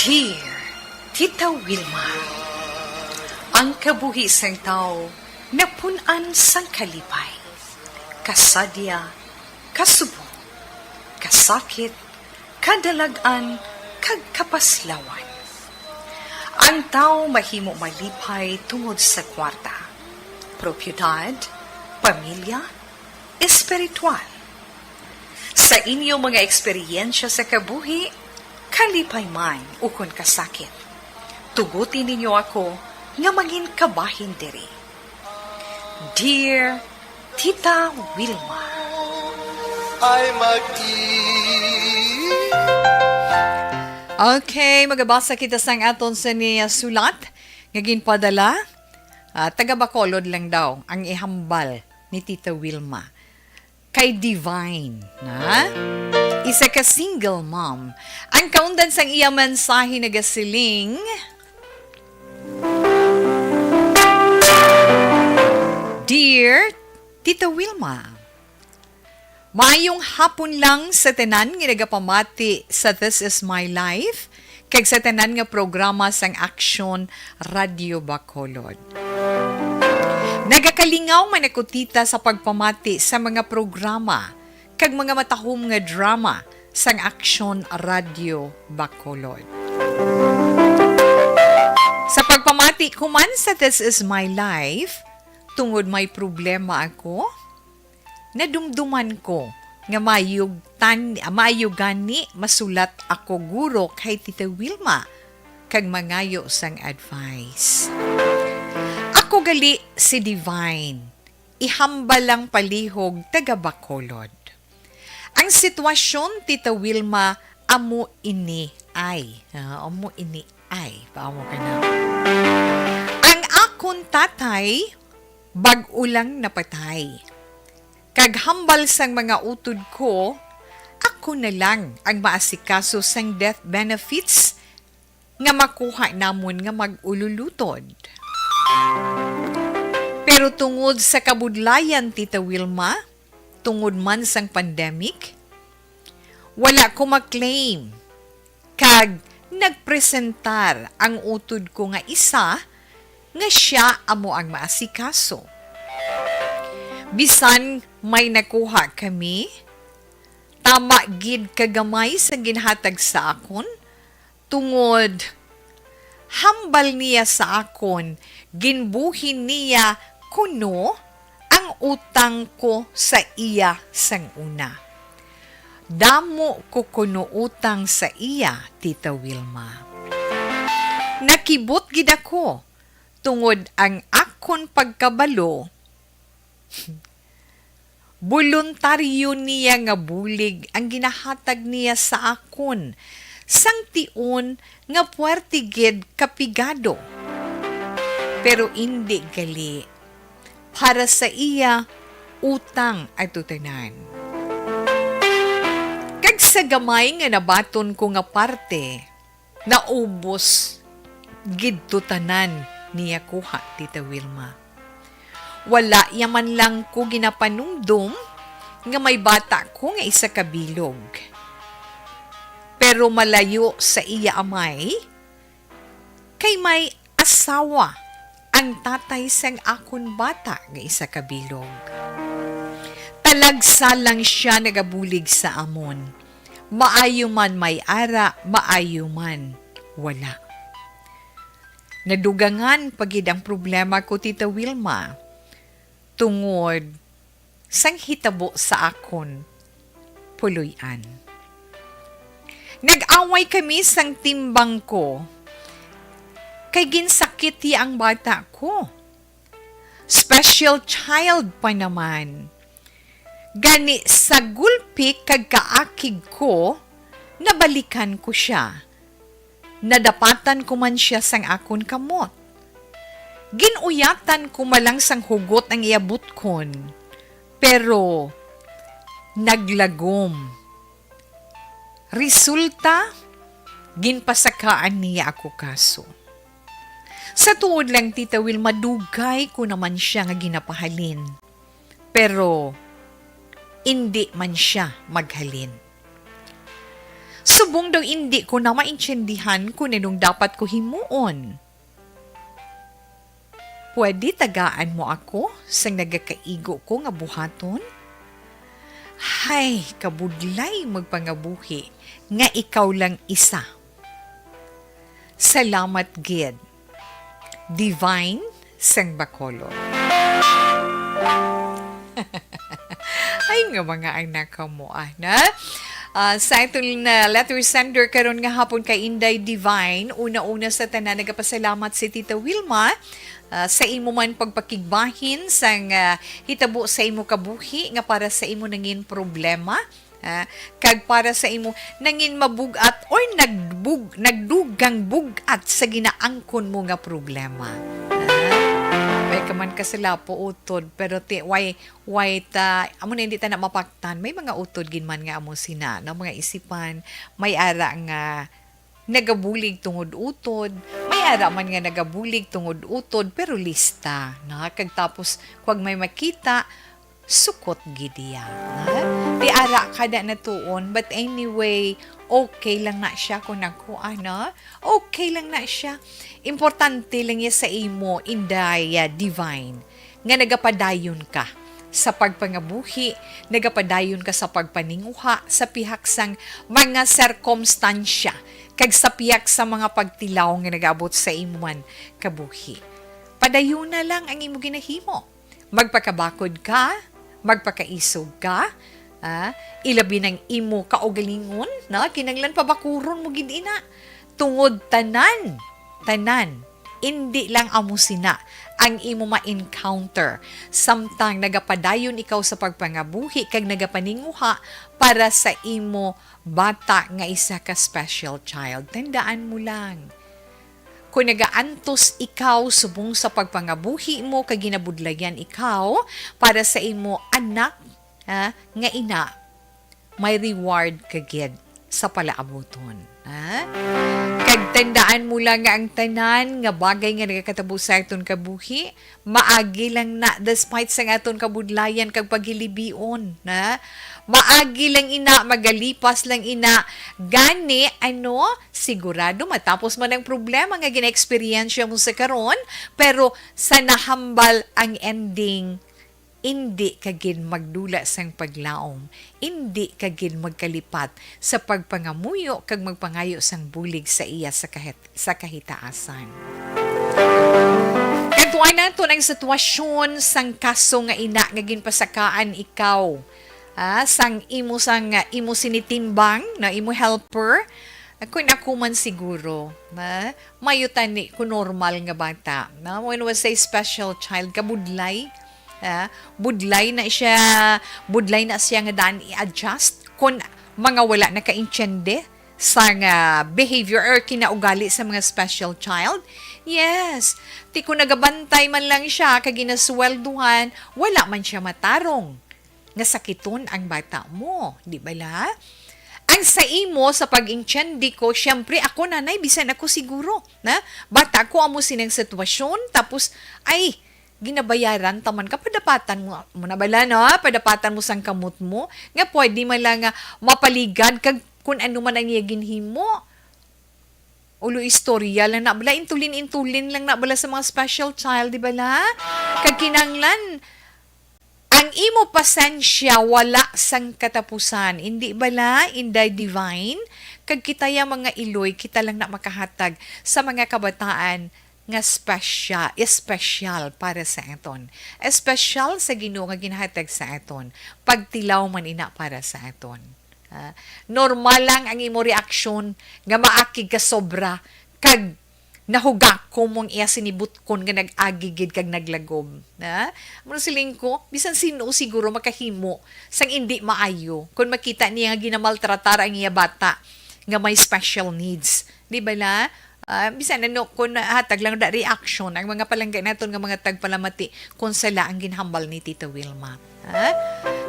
Dear Tita Wilma, ang kabuhi sang tawo napun-an sang kalipay, kasadya, kasubong, kasakit, kadalag-an, kag kapaslawan. Ang tawo mahimo malipay tungod sa kwarta, propiedad, pamilya, espiritual. Sa inyo mga eksperyensya sa kabuhi, kalipay man ukon kasakit, tuguti ninyo ako nga mangin kabahin diri. Dear Tita Wilma. Ay mag-i- Okay, magabasa kita sang aton sa niya sulat nga ginpadala. Ah, taga Bacolod lang daw ang ihambal ni Tita Wilma. Kay Divine, na? Isa ka single mom. Ang kaundan sang iya mensahe nagasiling, Dear Tita Wilma, maayong hapon lang sa tanan nga nagapamati sa This Is My Life kag sa tanan nga programa sang Action Radio Bacolod. Nagakalingaw man ako, tita, sa pagpamati sa mga programa kag mga matahom nga drama sang Action Radio Bacolod. Sa pagpamati ko man sa This Is My Life, tungod may problema ako, nadumduman ko nga maayo tan-, maayo gani masulat ako guro kay Tita Wilma kag mangayo sang advice. Ako gali si Divine, ihambal lang palihog taga Bacolod. Ang sitwasyon, Tita Wilma, amo ini ay. Ah, amo ini ay. Paamo ka na? Ang akon tatay, bag-o lang napatay. Kag hambal sang mga utod ko, ako na lang ang maasikaso sang death benefits nga makuha namon nga mag-ululutod. Pero tungod sa kabudlayan, Tita Wilma, tungod man sang pandemic, wala ko ma-claim kag nagpresentar ang utod ko nga isa nga sia amo ang maasikaso. Bisan may nakuha kami, tama gid ka gamay sang ginhatag sa akon, tungod hambal niya sa akon, ginbuhin niya kuno ang utang ko sa iya sang una. Damo ko kuno utang sa iya, Tita Wilma. Nakibot gid ako, tungod ang akon pagkabalo, boluntaryo niya nga bulig ang ginahatag niya sa akon, sang tion nga puwerte gid ka pigado. Pero indi gali, para sa iya, utang ato tanan. Kag sa gamay nga nabaton ko nga parte, naubos gid to tanan niya kuha, Tita Wilma. Wala ya man lang ko ginapanumdom nga may bata ko nga isa ka bilog. Pero malayo sa iya amay, kay may asawa ang tatay sang akon bata nga isa ka bilog. Talagsa lang sia nagabulig sa amon. Maayo man may ara, maayo man wala. Nadugangan pa gid ang problema ko, Tita Wilma, tungod sang hitabo sa akon puloy-an. Nag-away kami sang timbang ko, kay ginsakit iya ang bata ko. Special child pa naman. Gani sa gulpi kag kaakig ko, nabalikan ko sia. Nadapatan ko man sia sang akon kamot. Gin-uyatan ko man lang sang hugot ang iya butkon, pero naglagom. Resulta, ginpasakaan niya ako kaso. Sa tuod lang, Tita Wilma, dugay ko naman sia nga ginapahalin. Pero indi man sia maghalin. Subong daw indi ko na maintindihan kung anong dapat ko himuon. Pwede tagaan mo ako sang nagakaigo ko nga buhaton? Hay, kabudlay magpangabuhi nga ikaw lang isa. Salamat gid. Divine sang Bacolod. nga mga anak kamo, ah, na? Ah, sa aton na letter sender karon nga hapon kay Inday Divine, una-una sa tanan, nagapasalamat si Tita Wilma, ah, sa imo man pagpakigbahin sang, ah, hitabo sa imo kabuhi nga para sa imo nangin problema, ah, kag para sa imo nangin mabugat or nagbug-, nagdugang bugat sa ginaangkon mo nga problema. Ah, may ka man kasalapo utod, pero ti-, why Wait, ah, amo na hindi ta na mapaktan. May mga utod gid man nga amo sina, no? Mga isipan, may ara nga nagabulig tungod utod, may ara man nga nagabulig tungod utod, pero lista, no? Kag tapos, kag may makita, sukot gid iya, no? Di ara kada natuon, but anyway, okay lang na siya kung ako, ano? Okay lang na siya. Importante lang niya sa imo, Inday, ah, Divine, nga nagapadayon ka sa pagpangabuhi, nagapadayon ka sa pagpaninguha sa pihak sang mga sirkumstansya kag sa pihak sa mga pagtilaw nga nagaabot sa imo man kabuhi. Padayuna lang ang imo ginahimo. Magpakabakod ka, magpakaisog ka, ah, ilabi nang imo kaugalingon, no? Kinahanglan pabakuron mo gid ina. Tungod tanan, tanan, indi lang amo sina ang imo ma-encounter samtang nagapadayon ikaw sa pagpangabuhi kag nagapaninguha para sa imo bata nga isa ka special child. Tandaan mo lang, kung nagaantos ikaw subong sa pagpangabuhi mo kag ginabudlayan ikaw para sa imo anak, ha, nga ina, may reward ka gid sa palaabuton, ha? Kag tandaan mo lang nga ang tanan nga bagay nga nagakatabo sa aton kabuhi, maagi lang na despite sang aton kabudlayan kag paghilibion, ha? Maagi lang ina, magalipas lang ina. Gani, ano, sigurado matapos man ang problema nga gina-eksperyensya mo sa karon, pero sa nahambal ang ending, indi ka gid magdula sang paglaom, indi ka gid magkalipat sa pagpangamuyo kag magpangayo sang bulig sa iya sa kahit-, sa kahitaasan. Kadtuan naton ang sitwasyon sang kaso nga ina nga ginpasakaan ikaw, ah, sang imo, sang, ah, imo sinitimbang, na imo helper. Kung ako man siguro, na, mayo tani ko normal nga bata, na, when was a special child, kabudlay, ah, budlay na siya, budlay na siya nga daan i-adjust. Kung mga wala nakaintiende sa nga behavior or kinaugali sa mga special child, yes, ti kung nagabantay man lang siya kag ginaswelduhan, wala man siya matarong nga sakiton ang bata mo, di bala? Ang sa imo, sa pag-intiende ko, siyempre ako, nanay, bisan ako siguro, na? Bata ko, amo sining sitwasyon, tapos, ay, ginabayaran ta man ka, padapatan mo, mo na bala, no? Padapatan mo sang kamot mo, nga pwede man lang nga mapaligad kag kung ano man ang iya ginhimo. Ulo istorya lang na bala, intulin-intulin lang na bala sa mga special child, di bala? Kag kinahanglan, ang imo pasensya wala sang katapusan, indi bala, Inday Divine? Kag kita ya mga iloy, kita lang na makahatag sa mga kabataan nga spesya-, espesyal para sa aton. Espesyal sa Ginoo nga ginhatag sa aton. Pagtilaw man ina para sa aton. Ah, normal lang ang imo reaksyon nga maakig ka sobra kag nahugako mong iya sinibutkon nga nag-agi gid kag naglagob. Ha? Amo na siling ko, bisan sin-o siguro makahimo sang indi maayo kon makita niya nga ginamaltratar ang iya bata nga may special needs. Di ba la? Ah, bisan ano, kung hatag lang da reaction ang mga palangga naton nga mga tagpalamati kung sala ang ginhambal ni Tita Wilma. Ha?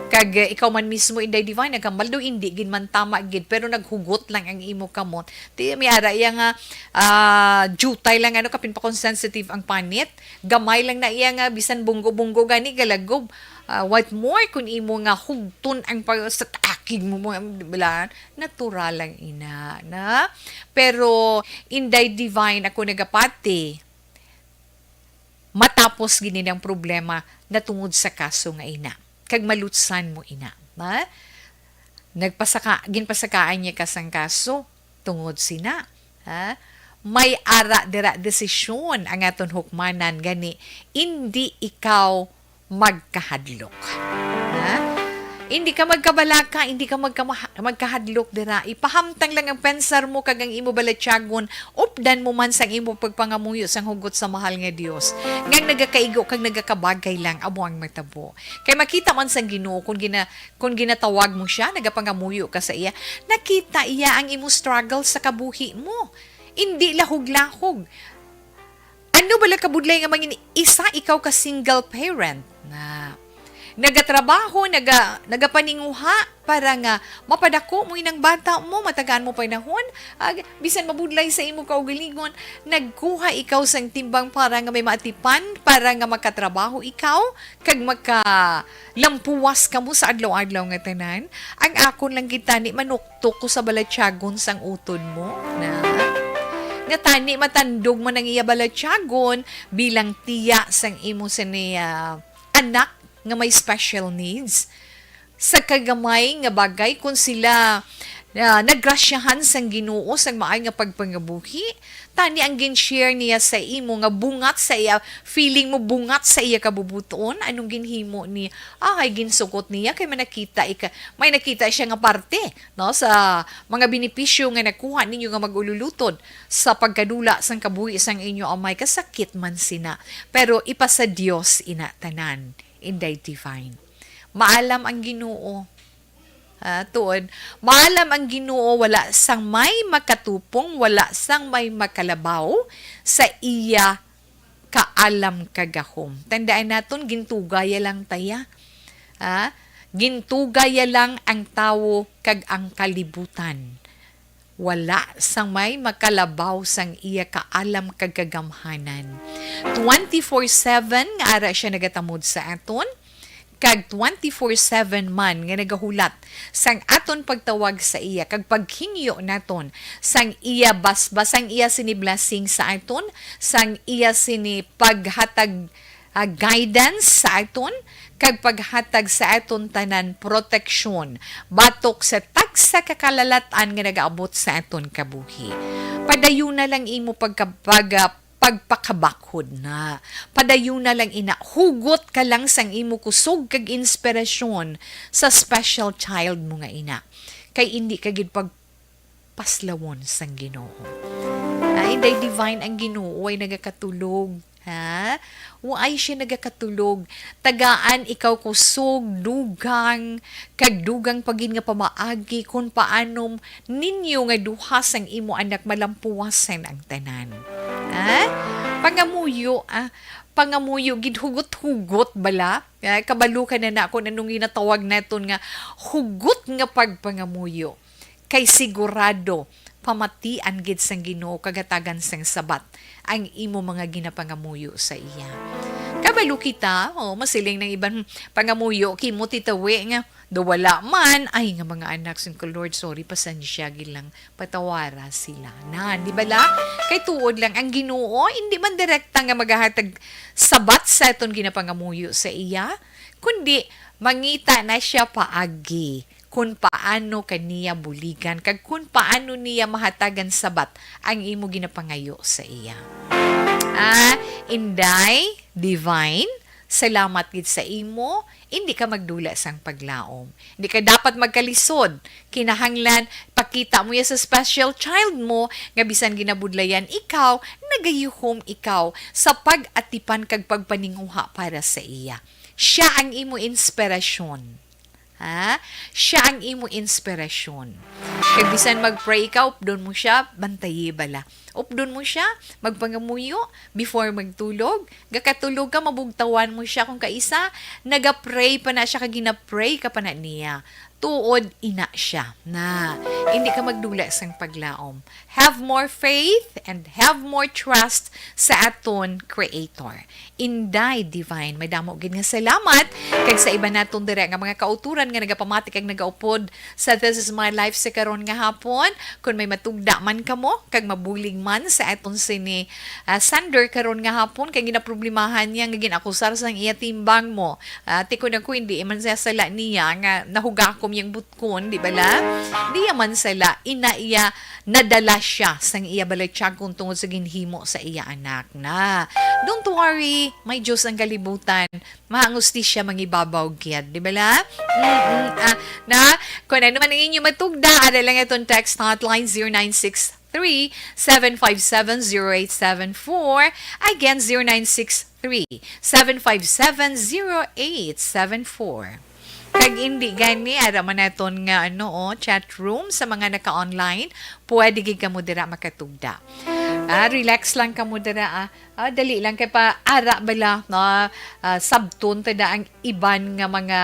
Kag, eh, ikaw man mismo, Inday Divine, naghambal daw, hindi gid man tama gid, pero naghugot lang ang imo kamot. Di, may ara iya nga, ah, jutay lang, ano, kapin pa kung sensitive ang panit. Gamay lang na iya nga, bisan bunggo-bunggo gani, galagob. Ah, what more kung imo nga hugton ang pag-, sa akig mo, mga, wala, natural lang ina, na? Pero, Inday Divine, ako nagapati, matapos gid ni ang problema natungod sa kaso nga ina, kag malutsan mo ina, ha? Nagpasaka-, ginpasakaan niya ka sang kaso tungod sina, ha? May ara dira desisyon ang aton hukmanan, gani indi ikaw magkahadlok, ha? Hindi ka magkabalaka, hindi ka magkamaha-, magkahadlok dira. Ipahamtang lang ang pensar mo kag ang imo balatyagon, updan mo man sang imo pagpangamuyo sang hugot sa mahal nga Dios, nga nagakaigo kag nagakabagay lang amo ang matabo. Kay makita man sang Ginoo kung gina-, kung ginatawag mo siya, nagapangamuyo ka sa iya, nakita iya ang imo struggle sa kabuhi mo. Indi lahog-lahog. Ano bala kabudlay nga mangin isa ikaw ka single parent na nagatrabaho, naga-, nagapaninguha para nga mapadako mo inang bata mo, matagaan mo panahon, ag, bisan mabudlay sa imo kaugalingon, nagkuha ikaw sang timbang para nga may maatipan, para nga makatrabaho ikaw, kag makalampuwas kamo sa adlaw-adlaw nga tanan. Ang akon lang gid tani manuktok ko sa balatyagon sang utod mo, na nga tani matandog man ang iya balatyagon bilang tiya sang imo sini, ah, anak nga may special needs. Sa kagamay nga bagay, kung sila, ah, nagrasyahan sang Ginoo sang maay nga pagpangabuhi, tani ang gin-share niya sa imo nga bungat sa iya, feeling mo bungat sa iya kabubuton, anong ginhimo ni, ah, ay ginsugot niya kay may nakita ika-, may nakita siya nga parte, no, sa mga benepisyo nga nakuha ninyo nga mag-ululutod sa pagkadula sang kabuhi sang inyo amay, kasakit man sina. Pero ipasa Dios ina tanan, Inday Divine. Maalam ang Ginoo. Ah, tuod, maalam ang Ginoo, wala sang may makatupong, wala sang may makalabaw sa iya kaalam kagahom. Tandaan naton, gintugaya lang taya. Ah, gintugaya lang ang tawo kag ang kalibutan. Wala sang may makalabaw sang iya kaalam kag kagamhanan. Twenty-four seven nga ara siya nagatamod sa aton, kag twenty-four seven man nga nagahulat sang aton pagtawag sa iya kag paghingyo naton sang iya basbas, sang iya sini blessing sa aton, sang iya sini paghatag, ah, guidance sa aton, kag paghatag sa aton tanan proteksyon batok sa tagsa ka kalalat-an nga nagaabot sa aton kabuhi. Padayuna lang imo pagka-, pag-, ah, pagpakabakhod na. Padayuna lang ina, hugot ka lang sang imo kusog kag inspirasyon sa special child mo nga ina. Kay indi ka gid pag paslawon sang Ginoo. Ay, Inday Divine, ang Ginoo ay nagakatulog. Ha? Waay siya nagakatulog. Tagaan ikaw kusog, dugang, kag dugang pa gid nga pamaagi kung paano ninyo nga duha sang imo anak malampuwasan ang tanan. Ha? Pangamuyo, ah, pangamuyo gid, hugot-hugot bala. Ah, kabalo ka na na kung anong ginatawag naton nga hugot nga pagpangamuyo. Kay sigurado, pamatian gid sang Ginoo kag hatagan sang sabat ang imo mga ginapangamuyo sa iya. Kabalo kita, o, masiling ng iban, "Hmm, pangamuyo kimo, Tita Wi, nga daw wala man." Ay, nga mga anak, sing ko, "Lord, sorry, pasensya gid lang, patawara sila." Na, di ba la? Kay tuod lang, ang Ginoo hindi man direkta nga magahatag sabat sa aton ginapangamuyo sa iya, kundi mangita na siya paagi kun paano ka niya buligan kag kun paano niya mahatagan sabat ang imo ginapangayo sa iya. Ah, Inday Divine, salamat gid sa imo. Hindi ka magdula sang paglaom. Hindi ka dapat magkalisod. Kinahanglan pakita mo ya sa special child mo nga bisan ginabudlayan ikaw, nagayuhom ikaw sa pag-atipan kag pagpaninguha para sa iya. Siya ang imo inspirasyon. Ha? Siya ang imo inspirasyon. Kag bisan mag-pray ka, updon mo siya, bantayi bala. Updon mo siya, magpangamuyo before magtulog. Gakatulog ka, mabugtawan mo siya. Kung kaisa, naga-pray pa na siya, kag gina-pray ka pa na niya. Tuod, ina siya. Na, hindi ka magdula sang paglaom. Have more faith and have more trust sa aton Creator. Inday Divine, may damo gid nga salamat. Kag sa iban naton dira nga mga kauturan nga nagapamati kag nagaupod sa This Is My Life sa karon nga hapon, kun may matugda man kamo kag mabulig man sa aton sini, ah, sender karon nga hapon kay ginaproblemahan niya nga ginakusar sang iya timbang mo. Ah, tikon ako, hindi man siya sala niya nga nahugakom yung butkon, di bala? Di man sala, ina iya, nadala siya sang iya balatyagon tungod sa ginhimo sa iya anak na. Don't worry, may Diyos ang kalibutan. Mahangustisya mangibabaw gid, di bala? Mm-mm. Ah, na, kung ano man ang inyo matugda, ada lang itong text hotline zero nine six three, seven five seven, zero eight seven four. Again, zero nine six three, seven five seven, zero eight seven four. Kag hindi gani, ara man naton nga, ano, oh, chat room sa mga naka-online, pwede gid kamo dira makatugda. Ah, relax lang kamo dira, ah. Ah, dali lang kay pa ara bala, no? Ah, sabton ta na ang iban nga mga,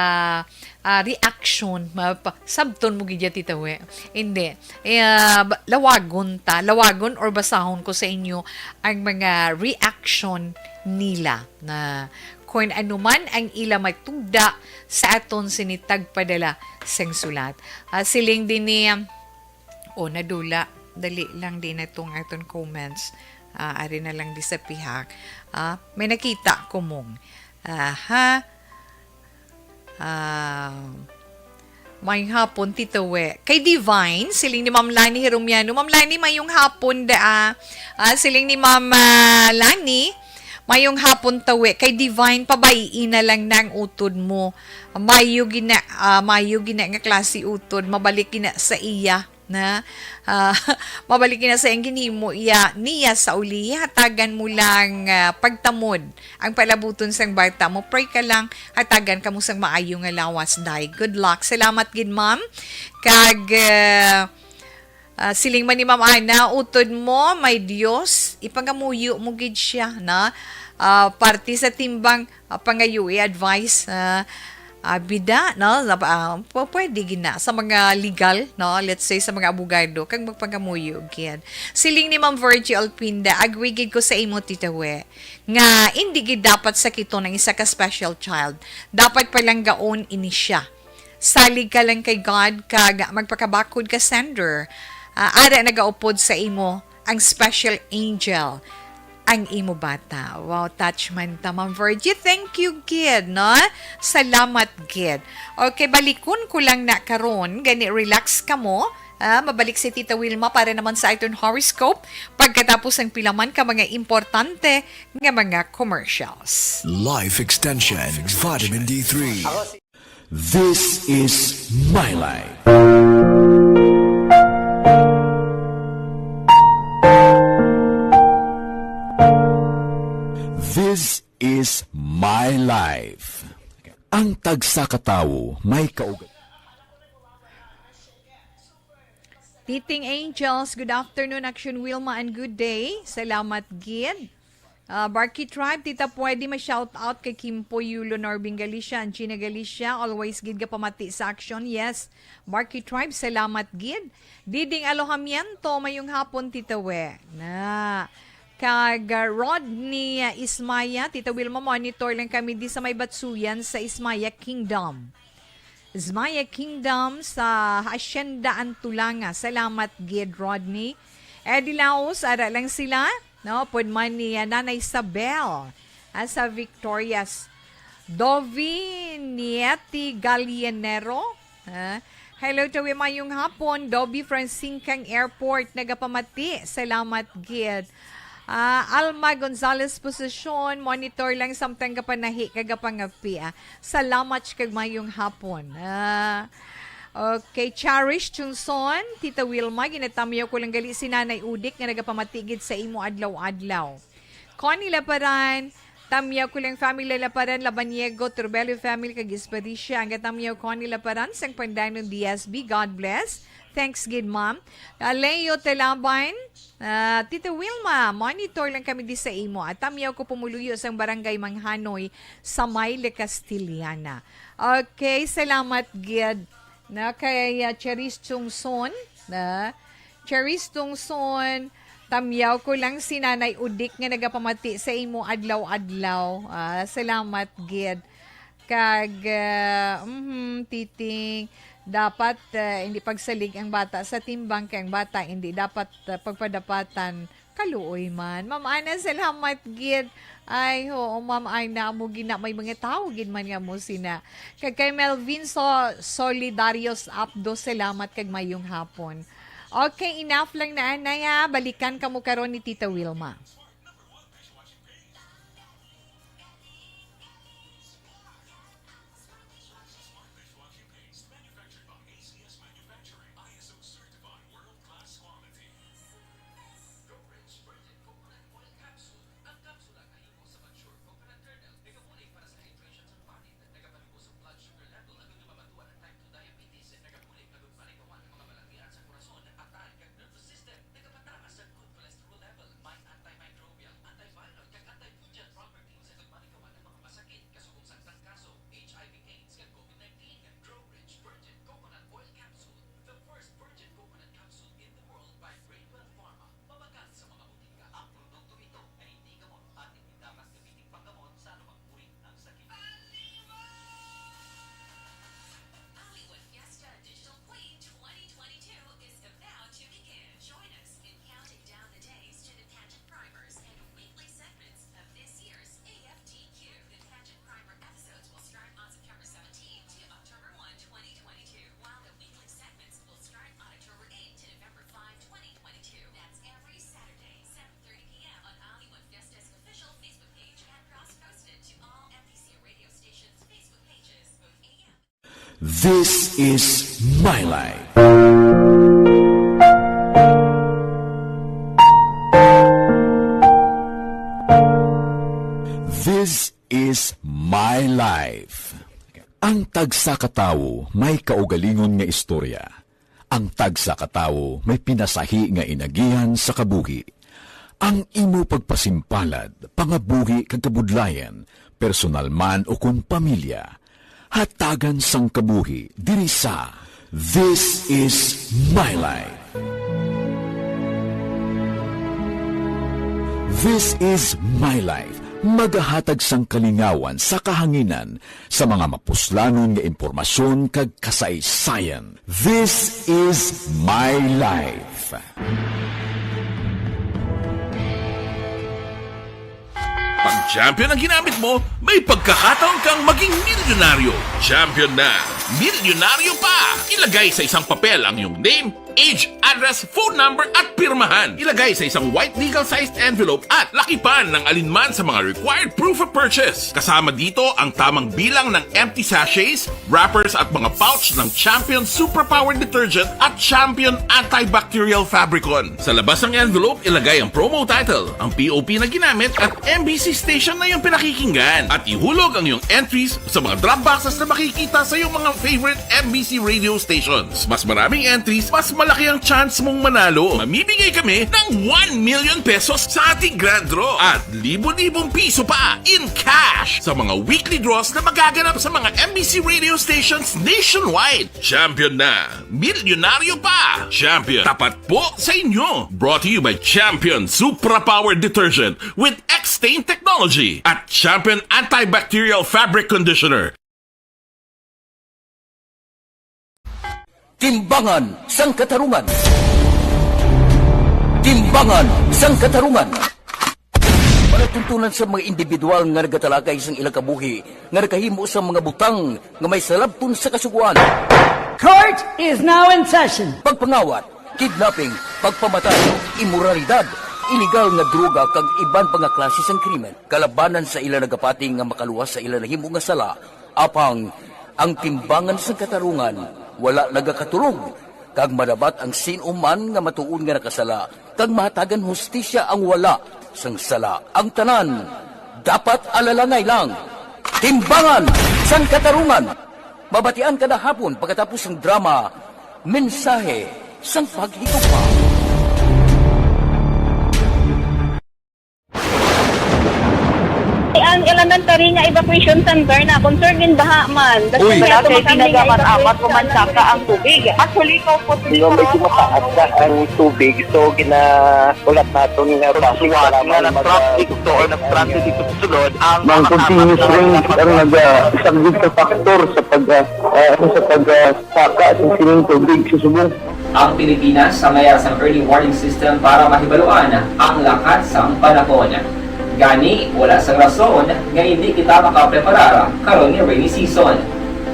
ah, reaction. Ma-, pa-, sabton mo gid ya, Tita We. Hindi. Eh, ah, ba-, lawagon ta, lawagon or basahon ko sa inyo ang mga reaction nila na kung ano man ang ila matugda sa aton sini tagpadala sang sulat. Ah, siling din ni, oh, nadula. Dali lang din itong aton comments. Ah, ari na lang di sa pihak. Ah, may nakita ko mong. Aha. Ah, may hapon, Tito We. Kay Divine, siling ni Ma'am Lani Hiromiano. Ma'am Lani, mayong hapon da, ah. Ah, siling ni Ma'am, ah, Lani, mayong hapon, Tawe. Kay Divine, pabay-i na lang nang utod mo. Mayo gina, ah, mayo gina nga klase utod. Mabalik gina sa iya. Na, ah, mabalik na sa iyang ginhimo iya, niya sa uli, hatagan mo lang, ah, pagtamod ang palabuton sang bata mo. Pray ka lang, hatagan ka mo sang maayo nga lawas, day. Good luck. Salamat gid, ma'am. Kag, ah, ah, siling man ni Ma'am Ana, utod mo, may Dios, ipangamuyo mo gid siya, na, ah, parte sa timbang, ah, pangayo i-advise, ah, ah, bida, no? Sa, ah, pu-, pwede gid na sa mga legal, no? Let's say, sa mga abogado, kag magpangamuyo gid. Siling ni Ma'am Virgie Alpinda, agree gid ko sa imo, Tita We, nga hindi gid dapat sakiton ang isa ka special child. Dapat palanggaon ini siya. Salig ka lang kay God, kag magpakabakod ka, sender. Ah, ara nagaupod sa imo ang special angel, ang imo bata. Wow, touch man ta, Ma'am Virgie. Thank you, gid, no? Salamat, gid. Okay, balikon ko lang na karon. Gani, relax ka mo. Ah, mabalik si Tita Wilma para naman sa aton horoscope pagkatapos ang pila man ka mga importante nga mga commercials. Life Extension Vitamin D three. This is My Life. This is My Life. Ang tagsa ka tawo may kaugat. Titing Angels, good afternoon, Action Wilma, and good day. Salamat gid. Ah, Barky Tribe, tita, pwede ma-shout out kay Kimpo Yulo, Norbing Galicia, and Gina Galicia, always gid gapamati sa action. Yes, Barky Tribe, salamat gid. Diding Alojamiento, mayong hapon, Tita We. Na. Kag, ah, Rodney, ah, Ismaya, Tita Wilma, monitor lang kami di sa may Batsuyan sa Ismaya Kingdom. Ismaya Kingdom sa Hacienda Antulanga. Salamat gid, Rodney. Eddie Laos, ara lang sila, no? Pud man ni, ah, Nanay Isabel, ah, sa Victorias. Dovi Nieti Gallinero, ah, hello, Tawi, mayong hapon. Dovi from Singkang Airport, nagapamati. Salamat gid. Ah, Alma Gonzalez Posisyon, monitor lang samtang gapanahi kag gapangapi, ah. Salamat kag mayong hapon. Ah, okay, Cherish Chungson, Tita Wilma, ginatamyaw ko lang gali si Nanay Udik nga nagapamati gid sa imo adlaw-adlaw. Connie Laparan, tamyaw ko lang family Laparan, Labaniego, Turbelio family, kag Espericia. Ang gatamyaw, Connie Laparan, sang Pandanon D S B. God bless. Thanks gid, ma'am. Ah, Leo Telaban, ah, Tita Wilma, monitor lang kami di sa imo. At tamyaw ko pumuluyo sang Barangay Manghanoy sa may La Castellana. Okay, salamat gid. Na kay, ah, Cherise Chungson, na Cherise Chungson, tamyaw ko lang si Nanay Udik nga nagapamati sa imo adlaw-adlaw. Ah, salamat gid. Kag, ah, mhm, Titing, dapat, ah, hindi pagsalig ang bata sa timbang, kay ang bata hindi dapat, ah, pagpadapatan Kaluoy man. Ma'am Ana, salamat gid. Ay, oo, Ma'am Ana, amo gina, may mga tawo gid man nga mo sina. Kag kay Melvin So-, Solidarios Abdo, salamat kag mayong hapon. Okay, enough lang na, anay, ha. Balikan kamo karon ni Tita Wilma. Hollywood Fiesta Digital Queen twenty twenty-two is about to begin. Join us in counting down the days to the pageant primers and weekly segments of this year's A F D Q. The pageant primer episodes will start on September seventeenth to October one, twenty twenty-two, while the weekly segments will start on October eighth to November five, twenty twenty-two. That's every Saturday, seven thirty p m on Hollywood Fiesta's official Facebook page and cross-posted to all M T C radio stations' Facebook pages, both A M This is My Life. This is My Life. Ang tagsa ka tawo may kaugalingon nga istorya. Ang tagsa ka tawo may pinasahi nga inagihan sa kabuhi. Ang imo pagpasimpalad, pangabuhi kag kabudlayan, personal man o kon pamilya, hatagan sang kabuhi diri sa This is My Life. This is My Life, magahatag sang kalingawan sa kahanginan sa mga mapuslanon nga impormasyon kag kasaysayan. This is My Life. Pag champion ang ginamit mo, may pagkakataon kang maging milyonaryo. Champion na, milyonaryo pa! Ilagay sa isang papel ang iyong name, age, address, phone number, at pirmahan. Ilagay sa isang white legal-sized envelope at lakipan ng alinman sa mga required proof of purchase. Kasama dito ang tamang bilang ng empty sachets, wrappers, at mga pouch ng Champion Superpower Detergent at Champion Antibacterial Fabricon. Sa labas ng envelope, ilagay ang promo title, ang P O P na ginamit, at M B C station na iyong pinakikinggan. At ihulog ang iyong entries sa mga drop boxes na makikita sa iyong mga favorite M B C radio stations. Mas maraming entries, mas malaki ang chance mong manalo. Mamimigay kami ng one million pesos sa ating grand draw at libo-libong piso pa in cash sa mga weekly draws na magaganap sa mga M B C radio stations nationwide. Champion na! Milyonaryo pa! Champion, tapat po sa inyo! Brought to you by Champion Supra Power Detergent with X-Stain Technology at Champion Antibacterial Fabric Conditioner. Timbangan sang Katarungan. Timbangan sang Katarungan. Palatuntunan sa mga individual nga nagatalakay sang ilang kabuhi nga nakahimo sang mga butang nga may salabton sa Kasugoan. Court is now in session. Pagpangawat, kidnapping, pagpamatay, imoralidad, iligal nga droga kag iban pa nga klase sang krimen. Kalabanan sa ila nagapati nga makaluwas sa ila nahimo nga sala, apang ang timbangan sang katarungan wala nagakatulog, kag madabat ang sin-o man nga matuod nga nakasala, kag mahatagan hustisya ang wala sang sala. Ang tanan dapat alalangay lang. Timbangan sang Katarungan. Mabatian kada hapon pagkatapos sang drama, Mensahe sang Paghigugma. Ang elementary nga evacuation center na concern gid baha man. Uy. Wala kay tinaga man amat o mansaka ang tubig. Actually, ko po. Medyo mataas na ang tubig, so ginaulat naton nga basi nga nag-traffic to or nag-transit dito sa sulod ang mga continuous rain ang nag-, ah, isang big factor sa pag, ah, ah, sa pag, ah, saka sa sining tubig sa subong. Ang Pilipinas sa mayar sang early warning system para mahibaluan ang lakat sang panahon. Gani, wala sang rason nga hindi kita makapreparar karon nga rainy season.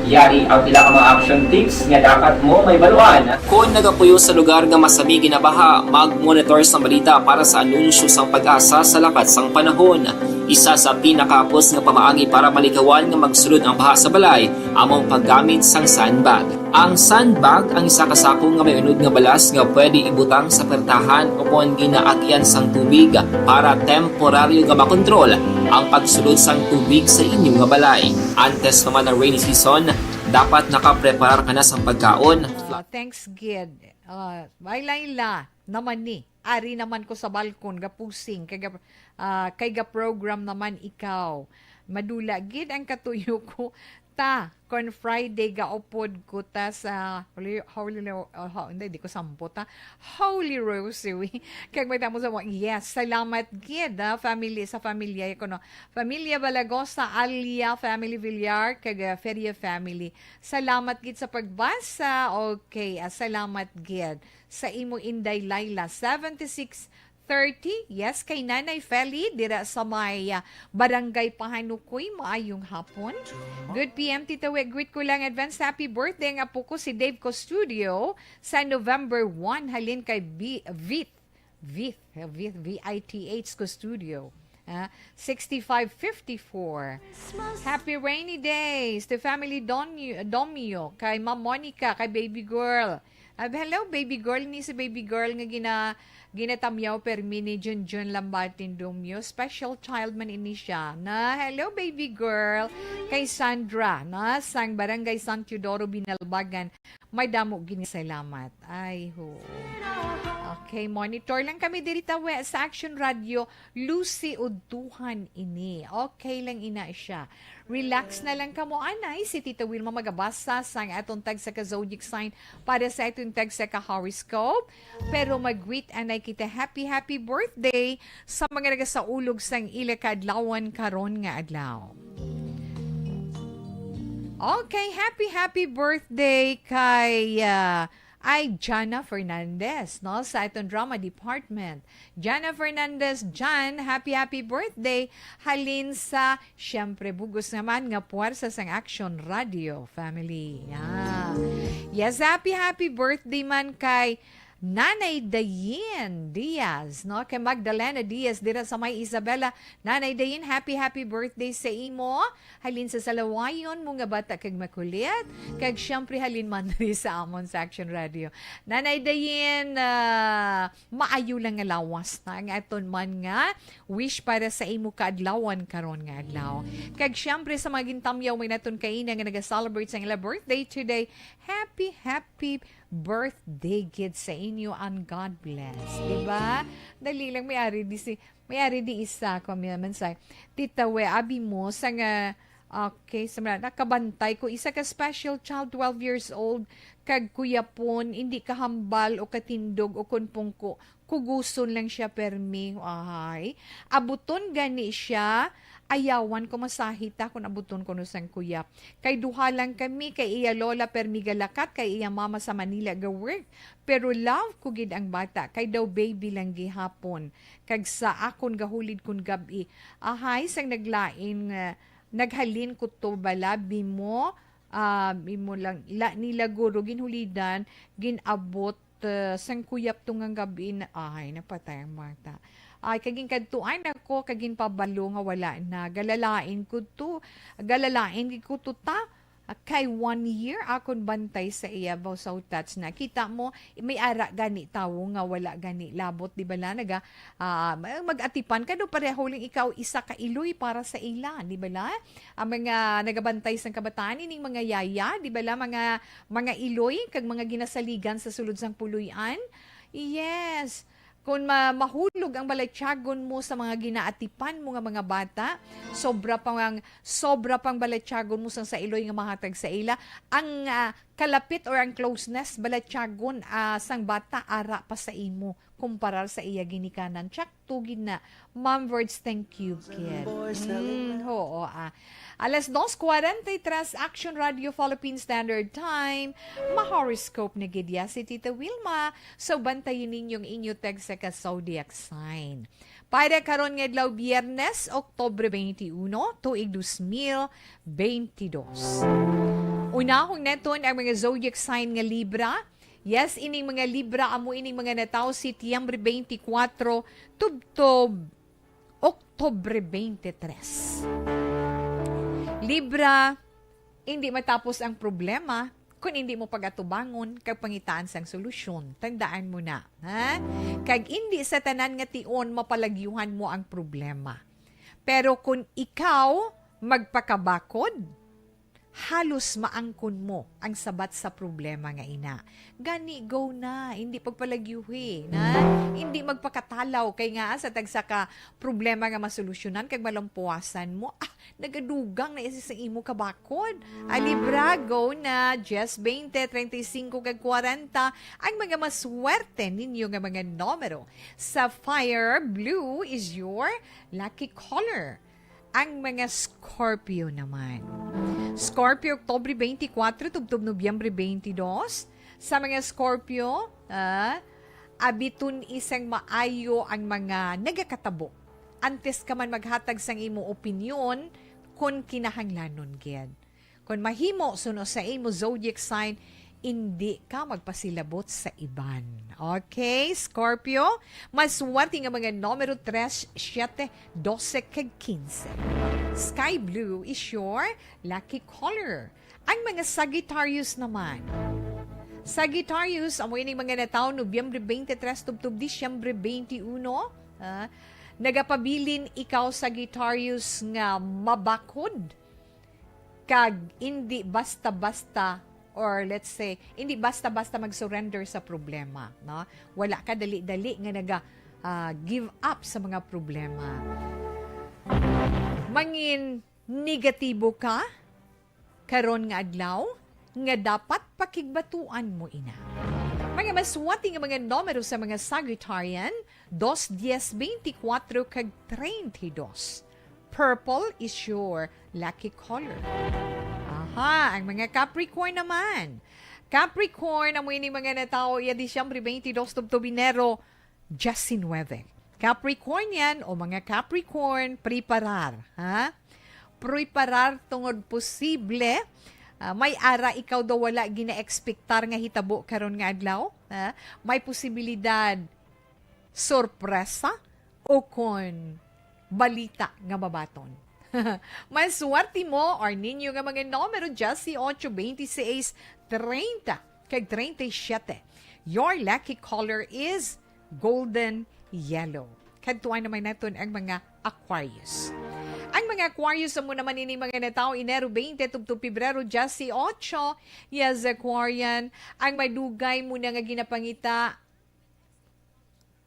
Yari ang pila ka mga action tips nga dapat mo mahibaluan. Kon nagapuyo sa lugar nga masami ginabaha, mag-monitor sang balita para sa anunsyo sang PAGASA sa lakat sang panahon. Isa sa pinakahapos nga pamaagi para malikawan nga magsulod ang baha sa balay amo ang paggamit sang sandbag. Ang sandbag ang isa ka sako nga may unod nga balas nga pwede ibutang sa pertahan o kon ginaagian sang tubig para temporaryo nga makontrol ang pagsulod sang tubig sa inyo nga balay. Antes naman ang rainy season, dapat nakapreparar ka na sang pagkaon. Oh, thanks, Gid. Uh, Laila, naman ni. Ari naman ko sa balkon, gapusing, kay ga, ah, kay ga-program naman ikaw. Madula gid ang katuyo ko. Ta, kon Friday, gaupod ko ta sa Holy, Holy, oh, ho-, hindi, di ko sampo ta. Holy Rosary. Kag may tamo sa mo, yes, salamat gid, ah, family, sa family, ko, no. Familia Balagosa, Alia, Family Villar, kag, ah, Feria Family. Salamat gid sa pagbasa. Okay, ah, salamat gid sa imo, Inday Laila. Seventy-six thirty, yes, kay Nanay Feli, dira sa may, ah, Barangay Pahanukoy. Maayong hapon. Good P M, Tita We. Greet ko lang advance happy birthday ang apo ko, si Dave Custodio, sa November one, halin kay B-, Vith. Vith, Vith, V I T H Custodio. Ah, sixty-five fifty-four. Happy rainy days to family Donio, Domio, kay Ma'am Monica, kay baby girl. Ah, hello, baby girl. Ni si baby girl nga gina-, ginatamyaw permi ni Junjun Lambatin Domio. Special child man ini siya. Na, hello, baby girl. Kay Sandra, na, sang Barangay San Teodoro, Binalbagan. May damo gid nga salamat. Ay, ho. Okay, monitor lang kami diri ta we-, sa Action Radio. Lucy Udtuhan ini. Okay lang ina siya. Relax na lang kamo, anay. Si Tita Wilma magabasa sang aton tagsa ka zodiac sign para sa aton tagsa ka horoscope. Pero mag-greet anay kita, happy, happy birthday sa mga nagasaulog sang ila kaadlawan karon nga adlaw. Okay, happy, happy birthday kay, ah, ay Jana Fernandez, no, sa aton drama department. Jana Fernandez, Jan, happy, happy birthday. Halin sa, siyempre, bugos naman nga puwersa sang Action Radio Family. Yeah. Yes, happy, happy birthday man kay Nanay Dayin Diaz, no? Kay Magdalena Diaz dira sa may Isabela. Nanay Dayin, happy, happy birthday sa imo. Halin sa salawayon mo nga bata kag makulit. Kag siyempre halin man diri sa amon sa Action Radio. Nanay Dayin, ah, maayo lang nga lawas na ang aton man nga wish para sa imo kaadlawan karon nga adlaw. Kag siyempre sa mga gintamyaw may naton kaina nga naga-celebrate sa ila birthday today, happy, happy birthday gid sa inyo and God bless. Diba? Dali lang, may ari di si, may ari di isa, kung may naman sa, Tita We, abi mo, sa nga, okay, sa mga, nakabantay ko, isa ka special child, twelve years old, kag kuyapon, hindi kahambal o katindog o kun pungko, kuguson lang siya permi, ahay. Abuton gani siya, ayawan ko masahita kung abuton ko no sang kuyap. Kay duha lang kami, kay iya lola permi galakat, kay iya mama sa Manila ga-work. Pero love ko gid ang bata, kay daw baby lang gihapon. Kag sa akon gahulid kun gab-i. Ahay, sang naglain, ah, naghalin ko to bala, bimo, ah, bimo lang, la, nila guro, ginhulidan, ginabot, ah, sang kuyap to nga gab-i na, ay, napatay ang bata. Ay, kag ginkadtuan ako, kag ginpabalo nga wala na. Galalain ko to, galalain gid ko to ta. Ah, kay one year akon bantay sa iya, baw sa utats na. Kita mo, may ara gani tawo nga wala gani labot, di ba la? Naga, ah, mag-atipan ka do, pareho lang ikaw isa ka iloy para sa ila, di ba la? Ang mga nagabantay sang kabataan, ining mga yaya, di ba la? Mga, mga iloy, kag mga ginasaligan sa sulod sang puloy-an. Yes. Kung ma-, mahulog ang balatyagon mo sa mga ginaatipan mo nga mga bata, sobra pa ang, sobra pang balatyagon mo sang sa iloy nga mahatag sa ila, ang, ah, kalapit or ang closeness, balatyagon, ah, sang bata ara pa sa imo. kumparar sa iya ginikanan. Tsakto gid na. Ma'am Verge, thank you, kid. Mm, oo, ah. Alas dos cuarenta y tres, Action Radio Philippine Standard Time. Ma-horoscope na gid ya si Tita Wilma. So, bantayin ninyo ang inyo tagsa ka zodiac sign. Para karon nga adlaw, Biyernes, Oktubre twenty-one, tuig dos mil twenty-dos. Unahon naton ang mga zodiac sign nga Libra. Yes, ining mga Libra, amo ining mga natawo Setyembre twenty-four tubtob Oktubre twenty-three. Libra, hindi matapos ang problema kung hindi mo pagatubangon kag pangitaan sang solusyon. Tandaan mo na, ha? Kag hindi sa tanan nga tion mapalagyuhan mo ang problema. Pero kung ikaw magpakabakod, halos maangkon mo ang sabat sa problema nga ina. Gani, go na, hindi pagpalagyuhi, na? Hindi magpakatalaw, kay nga sa tagsa ka problema nga masolusyonan kag malampuasan mo, ah, nagadugang na isi sa imo kabakod. Ah, Libra, go na, Jess, twenty, treinta y cinco kag kwarenta ang mga maswerte ninyo nga mga numero. Sapphire blue is your lucky color. Ang mga Scorpio naman. Scorpio, Oktubre twenty-four tubtob Nobyembre twenty-two. Sa mga Scorpio, ah, abiton isang maayo ang mga nagakatabo. Antes ka man maghatag sang imo opinyon, kung kinahanglanon gid. Kung mahimo, suno sa imo zodiac sign, hindi ka magpasilabot sa iban. Okay, Scorpio, maswerte nga mga numero tres, siete, dose, kag quince. Sky blue is your lucky color. Ang mga Sagittarius naman. Sagittarius, amo ini mga natawo Nobyembre twenty-three tubtob Disyembre twenty-one. Ah, nagapabilin ikaw, Sagittarius, nga mabakod kag indi basta-basta, or let's say, indi basta-basta mag-surrender sa problema, no? Wala ka dali-dali nga naga, ah, give up sa mga problema. Mangin negatibo ka karon nga adlaw nga dapat pakigbatuan mo ina. Mga maswerte nga mga numero sa mga Sagittarian, dos, dies, beintikwatro, kag treinta y dos. Purple is your lucky color. Aha, ang mga Capricorn naman. Capricorn, amo ini mga natawo iya Disyembre twenty-two tubtob Enero diyes nuwebe. Capricornian o mga Capricorn, preparar, ha? Preparar tungod posible, ah, may ara ikaw daw wala gina-expectar nga hitabo karon nga adlaw, ha? May posibilidad sorpresa o kon balita nga mabaton. May swerte mo or ninyo nga mga numero, diyes y ocho, beintiseis, treinta, kag treinta y siete. Your lucky color is golden yellow. Kadtuan naman naton ang mga Aquarius. Ang mga Aquarius, amo naman ini mga natawo Enero twenty tubtob Pebrero diyes y ocho. Yes, Aquarian, ang madugay mo na nga ginapangita,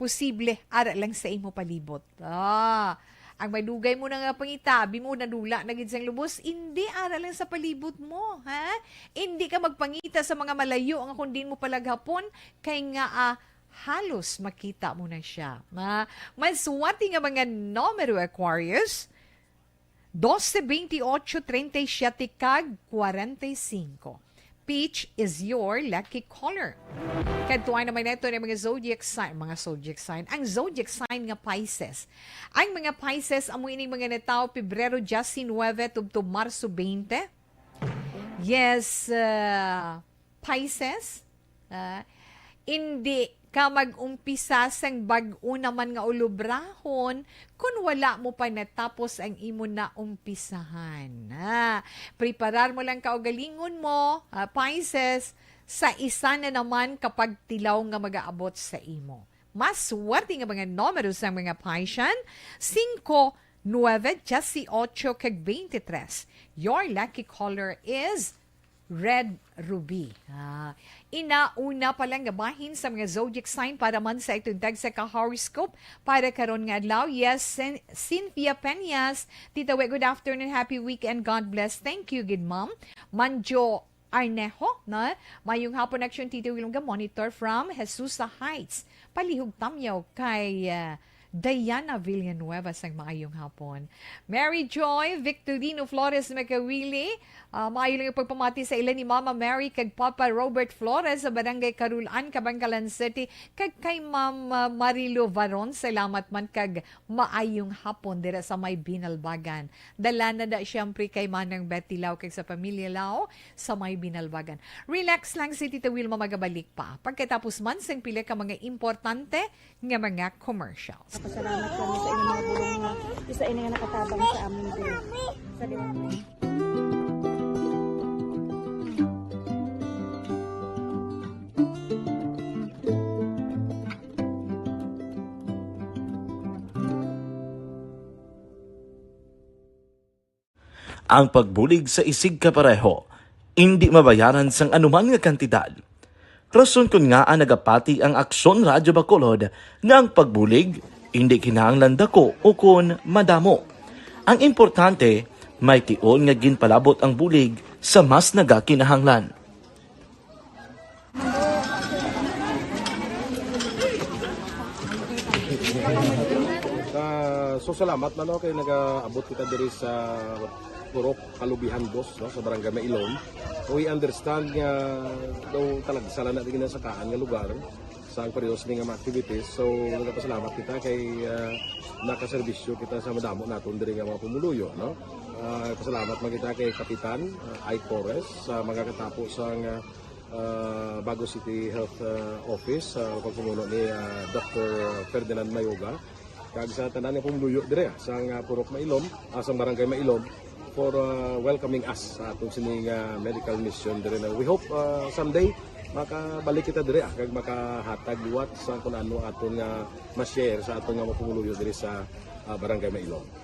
posible ara lang sa imo palibot. Ah, ang madugay mo na nga pangita, abi mo nadula na gid sang lubos, indi ara lang sa palibot mo, ha? Indi ka magpangita sa mga malayo nga kung diin mo palaghapon, kay nga, ah, halos makita mo na siya. Ah, may swerte nga mga numero, Aquarius. Dose, beintiotso, treinta y siete, kag kwarenta y cinco. Peach is your lucky color. Kadtuan naman nato ang mga zodiac sign, mga zodiac sign, ang zodiac sign nga Pisces. Ang mga Pisces, amo ining mga natawo Pebrero diyes nuwebe tubtob Marso twenty. Yes, uh, Pisces, ah, indi ka mag-umpisa sang bag-o naman nga ulobrahon kon wala mo pa natapos ang imo naumpisahan. Ah, preparar mo lang kaugalingon mo, ah, Pisces, sa isa na naman ka pagtilaw nga magaabot sa imo. Mas swerte nga mga numero sa mga Piscean, singko, nuebe, diyes y ocho, kag beintitres. Your lucky color is red ruby. Ah, ina, una pa lang nga bahin sa mga zodiac sign para man sa itong tagsa ka horoscope para karon nga adlaw. Yes, Cyn-, Cynthia Peñas, Tita We, good afternoon, happy weekend, God bless. Thank you, good ma'am. Manjo Arnejo, no? Mayong hapon, Action Tita Wilong, ga monitor from Jesusa Heights. Palihog tamyaw kay, ah, Diana Villanueva sang maayong hapon. Mary Joy Victorino Flores Makawili, ah, maayo lang ang pagpamati sa ila ni Mama Mary kag Papa Robert Flores sa Barangay Carulan, Kabankalan City, kag kay Ma'am, ah, Marilo Varon. Salamat man kag maayong hapon dira sa may Binalbagan. Dala na da, siyempre, kay Manang Betty Lau kag sa pamilya Lau sa may Binalbagan. Relax lang si Tita Wilma, magabalik pa pagkatapos man sang pila ka mga importante nga mga commercials. Pasalamat kami sa inyong mga bulong nga isa ini nga nakatabang sa amin diri. Sa liwanag. Ang pagbulig sa isigkapareho indi mabayaran sang anuman nga kantidad. Rason kon ngaa nagapati ang Aksyon Radyo Bacolod nga ang pagbulig indi kinahanglan dako ukon madamo. Ang importante, may tion nga ginpalabot ang bulig sa mas nagakinahanglan. Ah, so salamat na, no, kay nagaabot kita diri sa Purok Kalubihan Dos, no, sa Barangay Mailom. We understand nga daw talagsa lang na di ginasakaan nga lugar sa ang periods ni nga mga activities. So nagapasalamat kita kay, ah, nakaserbisyo kita sa madamo naton diri nga mga pumuluyo, no. Ah, pasalamat man kita kay Kapitan, ah, Ike Torres, sa mga katapo sa nga, ah, Bago City Health, ah, Office, sa pagpamuno ni, ah, Doctor Ferdinand Mayoga, kag sa tanan nga pumuluyo dire, ah, sa nga Purok Mailom, ah, sa Barangay Mailom, for, ah, welcoming us sa atong sini nga medical mission dire na. We hope, ah, someday makabalik kita dire, ah, kag makahatag liwat sa kung ano aton nga ma-share sa aton nga mga pumuluyo dire sa, ah, Barangay Mailom.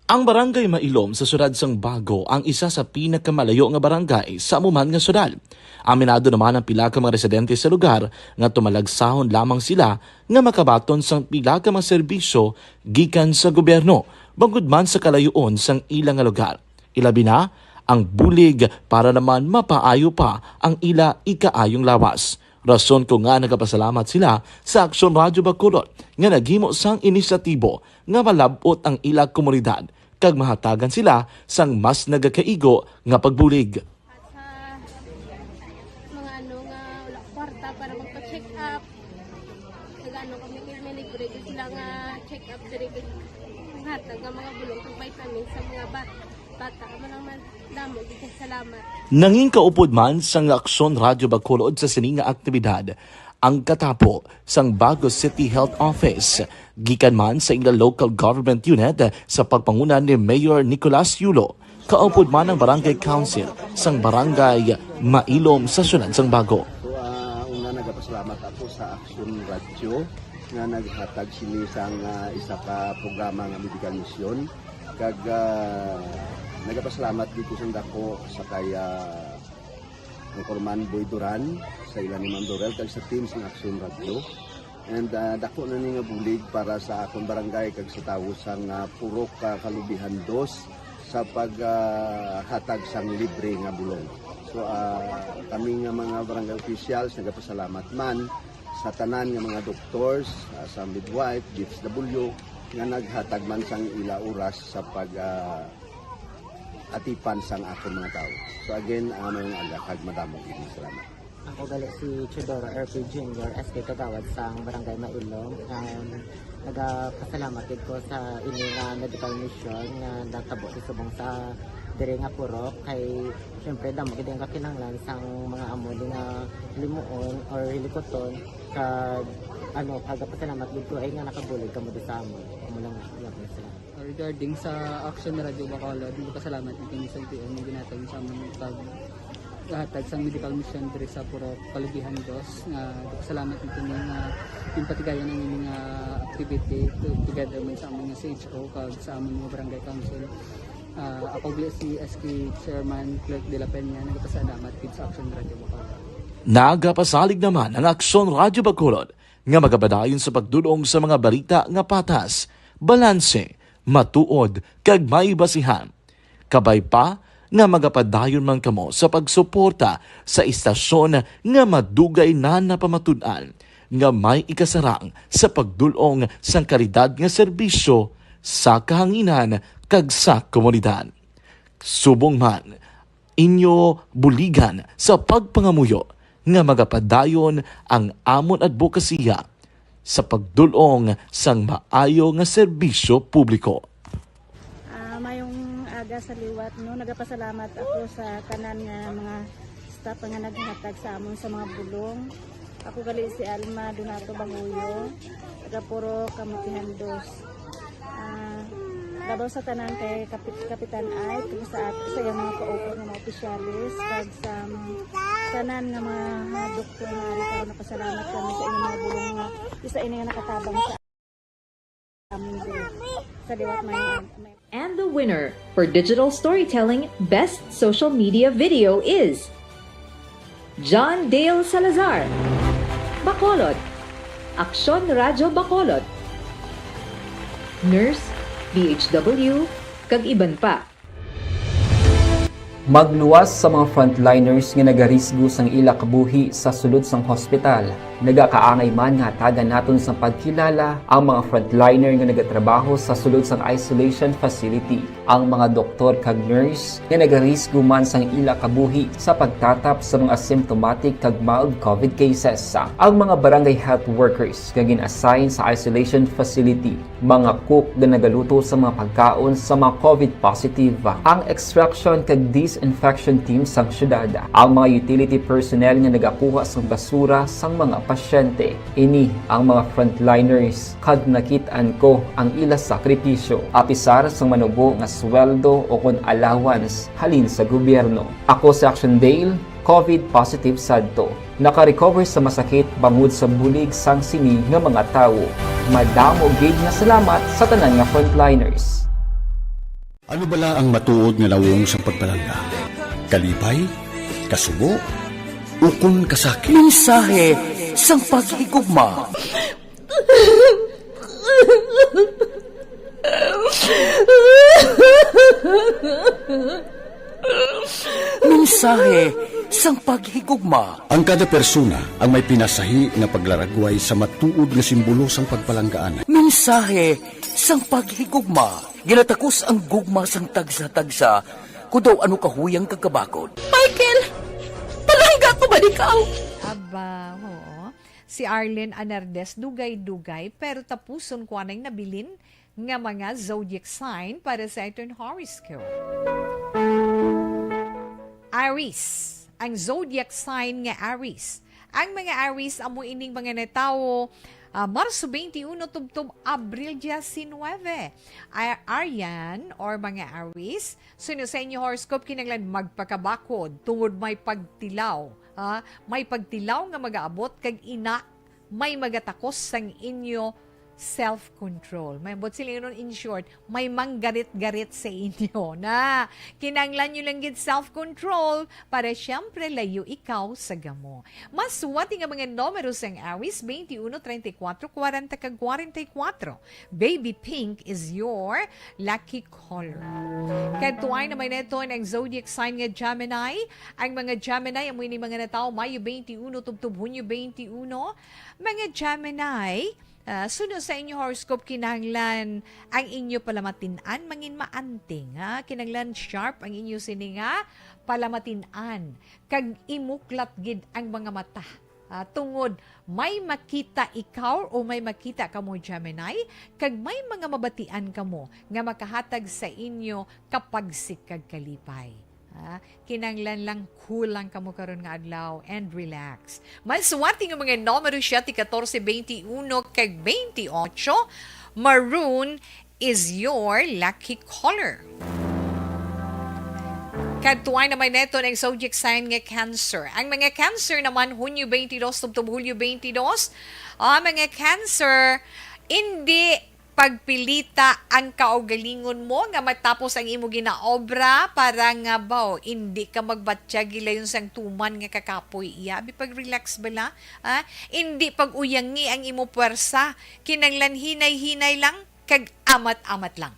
Ang Barangay Mailom sa siyudad sang Bago ang isa sa pinakamalayo nga barangay sa amo man nga siyudad. Aminado naman ang pila ka mga residente sa lugar nga tumalagsahon lamang sila nga makabaton sang pila ka mga serbisyo gikan sa gobyerno, bangod man sa kalayoon sang ila nga lugar. Ilabi na ang bulig para naman mapaayo pa ang ila ikaayong lawas. Rason ko nga nagapasalamat sila sa Aksyon Radyo Bacolod nga naghimo sang inisyatibo nga malab-ot ang ila komunidad kag mahatagan sila sang mas nagakaigo nga pagbulig. At sa mga ano nga wala kwarta para magpa-check up, nag-ano kami kay may libre gyud sila nga check up diri kay hatag nga mga bulong kag vitamins sa mga bat-, bata. Amo lang man, damo gyud kay salamat. Nangin kaupod man sang Aksyon Radyo Bacolod sa sini nga aktibidad ang katapo sang Bago City Health Office, gikan man sa ila local government unit sa pagpanguna ni Mayor Nicolas Yulo, kaupod man ang Barangay Council sang Barangay Mailom sa siyudad sang Bago. So, ah, una, nagapasalamat ako sa Aksyon Radyo nga naghatag sini sang, ah, isa ka programa nga medical mission. Kag, ah, nagapasalamat dito sa dako sa kay, ah, Anchorman Boy Duran, sa ila ni Ma'am Dorel, kag sa team sang Aksyon Radyo. And, ah, dako na ni nga bulig para sa akon barangay kag sa tawo sang, ah, Purok, ah, Kalubihan Dos sa pag, ah, hatag sang libre nga bulong. So, ah, kami nga mga barangay officials nagapasalamat man sa tanan nga mga doctors, ah, sa midwife, D H W, nga naghatag man sang ila oras sa pag, ah, atipan sang akon mga tawo. So again, ah, maayong aga kag madamo gid nga salamat. Ako gali si Teodoro R P Junior, S K Kagawad sang Barangay Mailom. Um, nagapasalamat gid ko sa ini nga medical mission nga natabo sa subong sa diri nga purok kay siyempre damo gid ang kakinahanglan sang mga amo ni nga limuon or hilikuton kag ano, kagapasalamat gid ko ay nga nakabulig kamo di sa amo. Amo lang, iya ko na sila. Regarding sa Action Radio Bacolod, nagpasalamat kami sa L T O nga ginhatag sa amon pag hatag sang medical mission diri sa Purok Kalubihan Dos, nga nagpasalamat kami nga ginpatigayon ang ini nga activity to-, together man sa amon nga C H O kag sa amon nga barangay council. Ah, ako gali si S K Chairman Clerk de la Peña, nagpasalamat gid sa Action Radio Bacolod. Nagapasalig naman ang Aksyon Radio Bacolod nga magapadayon sa pagdul-ong sa mga balita nga patas, balanse, matuod, kag may basihan. Kabay pa nga magapadayon man kamo sa pagsuporta sa istasyon nga madugay na napamatud-an nga may ikasarang sa pagdul-ong sang kalidad nga serbisyo sa kahanginan kag sa komunidad. Subong man, inyo buligan sa pagpangamuyo nga magapadayon ang amon adbokasiya sa pagdul-ong sang maayo nga serbisyo publiko. Ah, mayong aga sa liwat, no? Nagapasalamat ako sa tanan nga mga staff nga naghatag sa amon sa mga bulong. Ako gali si Alma Donato Banguyo, taga Purok Kamutihan Dos. Ah, labaw sa tanan kay Kapit Kapitan Ike, sa, sa iyang mga kauban nga mga opisyalis, kag sa tanan nga mga doktor nga ari karon, napasalamat kami sa inyong mga bulong nga isa ini nga nakatabang sa amin diri sa liwat may And the winner for Digital Storytelling Best Social Media Video is John Dale Salazar, Bacolod, Aksyon Radyo Bacolod, Nurse, D H W, kag iban pa. Magluwas sa mga frontliners nga nagarisgo sang ila kabuhi sa sulod sang hospital. Nagakaangay man nga hatagan naton sang pagkilala ang mga frontliner nga nagatrabaho sa sulod sang isolation facility, ang mga doktor kag nurse nga nagarisgo man sang ila kabuhi sa pagtatap sa mga asymptomatic kag mild COVID cases, ang mga barangay health workers nga gin-assign sa isolation facility, mga cook nga nagaluto sa mga pagkaon sa mga COVID positive, ang extraction kag disinfection team sang syudad, ang mga utility personnel nga nagakuha sang basura sang mga pasyente. Ini ang mga frontliners kag nakit-an ko ang ila sakripisyo, apisar sang manubo nga sweldo o kon allowance halin sa gobyerno. Ako si Action Dale, COVID positive sadto. Naka-recover sa masakit bangod sa bulig sang sini nga mga tawo. Madamo gid nga salamat sa tanan nga frontliners. Ano bala ang matuod nga nawong sang pagpalangga? Kalipay? Kasubo? Ukon kasakit? Mensahe sang paghigugma. Mensahe sang paghigugma. Ang kada persona ang may pinasahi nga paglaragway sa matuod nga simbolo sang pagpalanggaan. Mensahe sang paghigugma. Ginatakos ang gugma sang tagsa-tagsa, kun daw ano kahuyang kag kabakod. Michael, palangga ko ba ikaw? Aba, oo. Si Arlen Anardes, dugay-dugay, pero tapuson ko anay nabilin nga mga zodiac sign para sa aton horoscope. Aries, ang zodiac sign nga Aries. Ang mga Aries amo ining mga natawo, ah, Marso twenty-one tubtob Abril diecinuebe. A-, Arian or mga Aries, suno sa inyo horoscope, kinahanglan magpakabakod tungod may pagtilaw, ah, may pagtilaw nga magaabot kag ina may magatakos sang inyo self-control. May ambot sila, in short, may manggarit-garit sa inyo na kinahanglan nyo lang gid self-control para siyempre layo ikaw sa gamo. Maswati nga mga numero sang Aries, twenty-one, treinta y cuatro, cuarenta kag cuarenta y cuatro. Baby pink is your lucky color. Kadtuay naman naton ang zodiac sign nga Gemini. Ang mga Gemini amo ini mga natawo Mayo twenty-one tubtob Hunyo twenty-one. Mga Gemini, ah, suno sa inyo horoscope, kinahanglan ang inyo palamatin-an mangin maanting, ha? Kinahanglan sharp ang inyo sini nga palamatin-an, kag imuklat gid ang mga mata. Ah, tungod may makita ikaw o may makita kamo, Gemini, kag may mga mabatian kamo nga makahatag sa inyo kapagsik kag kalipay. Ah, kinahanglan lang cool lang kamo karon nga adlaw and relax. Maswerte nga mga numero siyete, katorse, twenty-uno, kag twenty-ocho. Maroon is your lucky color. Kadtuay naman naton ang zodiac sign nga Cancer. Ang mga Cancer naman, Hunyo twenty-dos tubtob Hulyo twenty-dos. Ah, mga Cancer, indi pagpilita ang kaugalingon mo nga matapos ang imo ginaobra para nga baw indi ka magbatyag gilayon sang tuman nga kakapoy iya. Abi, pag-relax bala, ah? Indi pag-uyangi ang imo puwersa. Kinahanglan hinay-hinay lang kag amat-amat lang.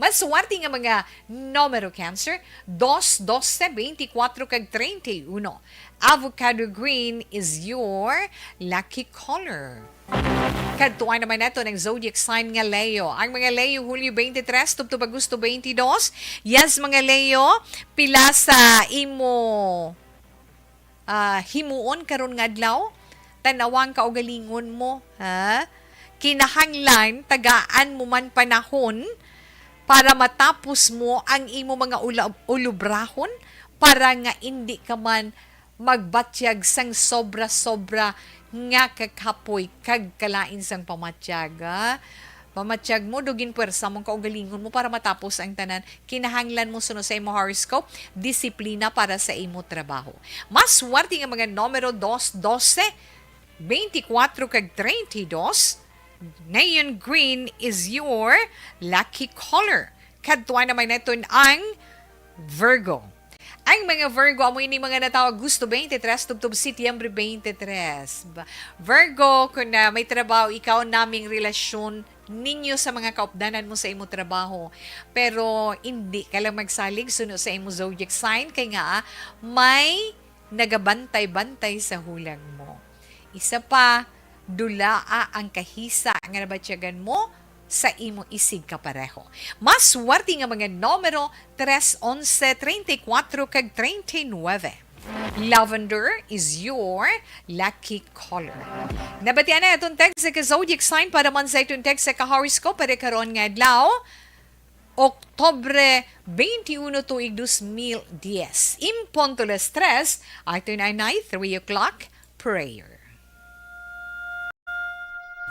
Maswerte nga mga numero, Cancer, dos, dose, twenty-four, kag treinta y uno. Avocado green is your lucky color. Kadtuan naman nato ang zodiac sign nga Leo. Ang mga Leo, Hulyo twenty-three tubtob Agosto twenty-two. Yes, mga Leo, pila sa imo ah, himuon karon nga adlaw? Tan-awa ang kaugalingon mo, ha? Kinahanglan tagaan mo man panahon para matapos mo ang imo mga ula-, ulubrahon, para nga indi ka man magbatyag sang sobra-sobra nga kakapoy kag kalain sang pamatyag, ha? Pamatyag mo, daw ginpuwersa mo ang kaugalingon mo para matapos ang tanan. Kinahanglan mo suno sa imo horoscope, disiplina para sa imo trabaho. Maswerte nga mga numero, dos, dose, twenty-four, kag treinta y dos. Neon green is your lucky color. Kadtuan naman naton ang Virgo. Ang mga Virgo, amo ini mga natawo Agosto twenty-three tubtob Setyembre twenty-three. Ba-, Virgo, kung na may trabaho ikaw, naming relasyon ninyo sa mga kaupdanan mo sa imo trabaho. Pero hindi ka lang magsalig suno sa imo zodiac sign, kay nga, ah, may nagabantay-bantay sa hulag mo. Isa pa, dulaa ang kahisa nga nabatyagan mo sa imo isigkapareho. Maswerte nga mga numero, tres, onse, treinta y cuatro, kag treinta y nueve. Lavender is your lucky color. Nabatian na atong text sa ka-zodiac sign para man sa atong text sa ka-horoscope para karon nga adlaw, Oktubre twenty-uno, tuig dos mil dies. In punto las tres, atong anay three o'clock prayer.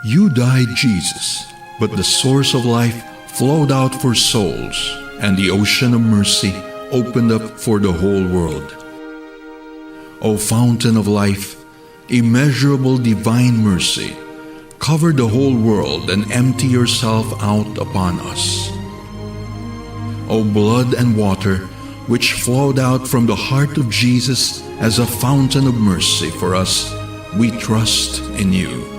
You died, Jesus, but the source of life flowed out for souls, and the ocean of mercy opened up for the whole world. O fountain of life, immeasurable divine mercy, cover the whole world and empty yourself out upon us. O blood and water, which flowed out from the heart of Jesus as a fountain of mercy for us, we trust in you.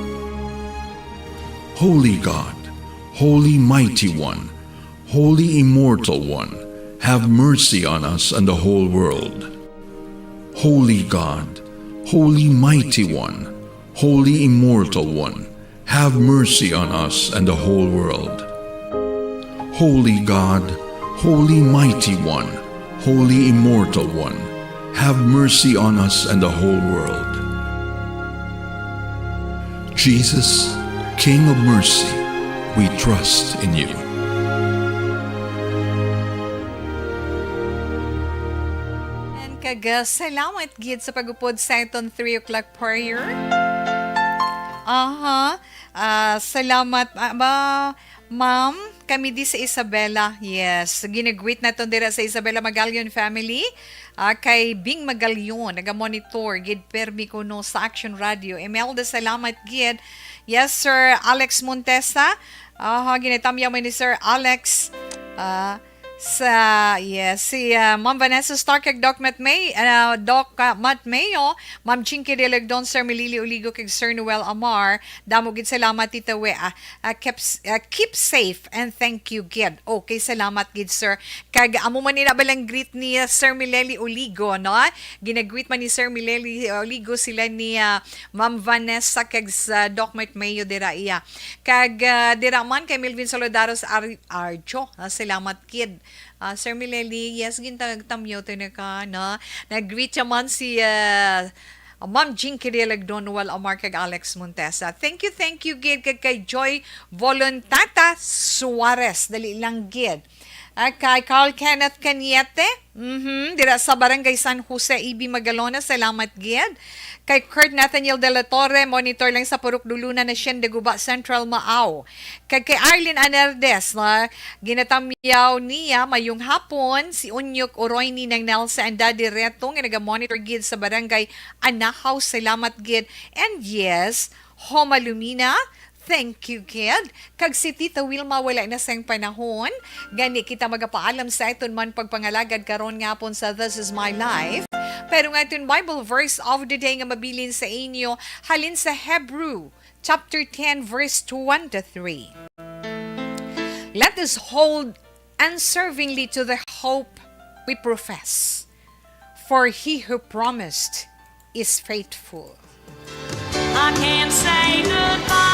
Holy God, Holy Mighty One, Holy Immortal One, have mercy on us and the whole world. Holy God, Holy Mighty One, Holy Immortal One, have mercy on us and the whole world. Holy God, Holy Mighty One, Holy Immortal One, have mercy on us and the whole world. Jesus, King of mercy, we trust in you. And kag, uh, salamat gid sa pag-upod sa aton three o'clock prayer. Aha. Ah, salamat, ah, ba, ma'am, kami di sa Isabela. Yes, ginagreet naton dira sa Isabela Magalion family. Ah, kay Bing Magalion, naga-monitor gid permi kuno sa Action Radio. Imelda, salamat gid. Yes, Sir Alex Montesa. Aha, ginatamyaw man ni Sir Alex. Ah, sa, yes, si, ah, Ma'am Vanessa Stark kag Doc Matt May, ah, Doc, ah, Matt Mayo, Ma'am Chinky Dilegdon, Sir Milili Oligo kag Sir Noel Amar. Damo gid salamat, Tita We. Ah, ah, keep, ah, keep safe and thank you gid. Okay, salamat gid, sir. Kag amo man ni na balang greet ni, ah, Sir Mileli Oligo, no? Ginagreet man ni Sir Mileli Oligo sila ni, ah, Ma'am Vanessa kag sa Doc Mike Mayo dira iya. Kag, ah, dira man kay Melvin Solodaros Ar-, Arjo. Ah, salamat kid. Ah, Sir Mileli, yes, gintagtamyaw to na ka, no? Nag-greet siya man si, ah, Ma'am Jinky Dilag, Donwell Amar kag Alex Montesa. Thank you, thank you gid kag kay Joy Volontata Suarez. Dali lang gid. Ah, kay Carl Kenneth Cañete, mhm, dira sa Barangay San Jose, E B Magalona, salamat gid. Kay Kurt Nathaniel de la Torre, monitor lang sa Purok Duluna, Hacienda Guba Central, Maaw. Kag kay Arlene Anerdes, na ginatamyaw niya, mayong hapon, si Unyok Uroy, Ninang Nelsa, and Daddy Reto, nga naga-monitor gid sa Barangay Anahaw, salamat gid. And yes, Homa Lumina, thank you gid. Kag si Tita Wilma, wala na sang panahon. Gani kita magapaalam sa aton man pagpangalagad karon nga hapon sa This Is My Life. Pero nga aton Bible verse of the day nga mabilin sa inyo, halin sa Hebrew chapter ten, verse twenty-three. Let us hold unswervingly to the hope we profess. For he who promised is faithful. I can't say goodbye.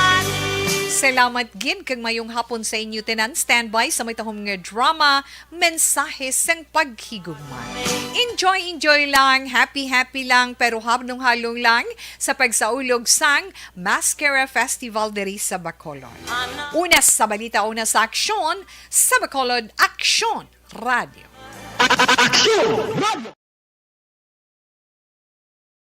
Salamat gid kag mayong hapon sa inyo tanan. Standby sa may tahom nga drama, mensahe sang paghigugma. Enjoy, enjoy lang, happy, happy lang, pero halong-halong lang sa pagsaulog sang Mascara Festival diri sa Bacolod. Una sa balita, una sa aksyon sa Bacolod Aksyon Radio. Aksyon!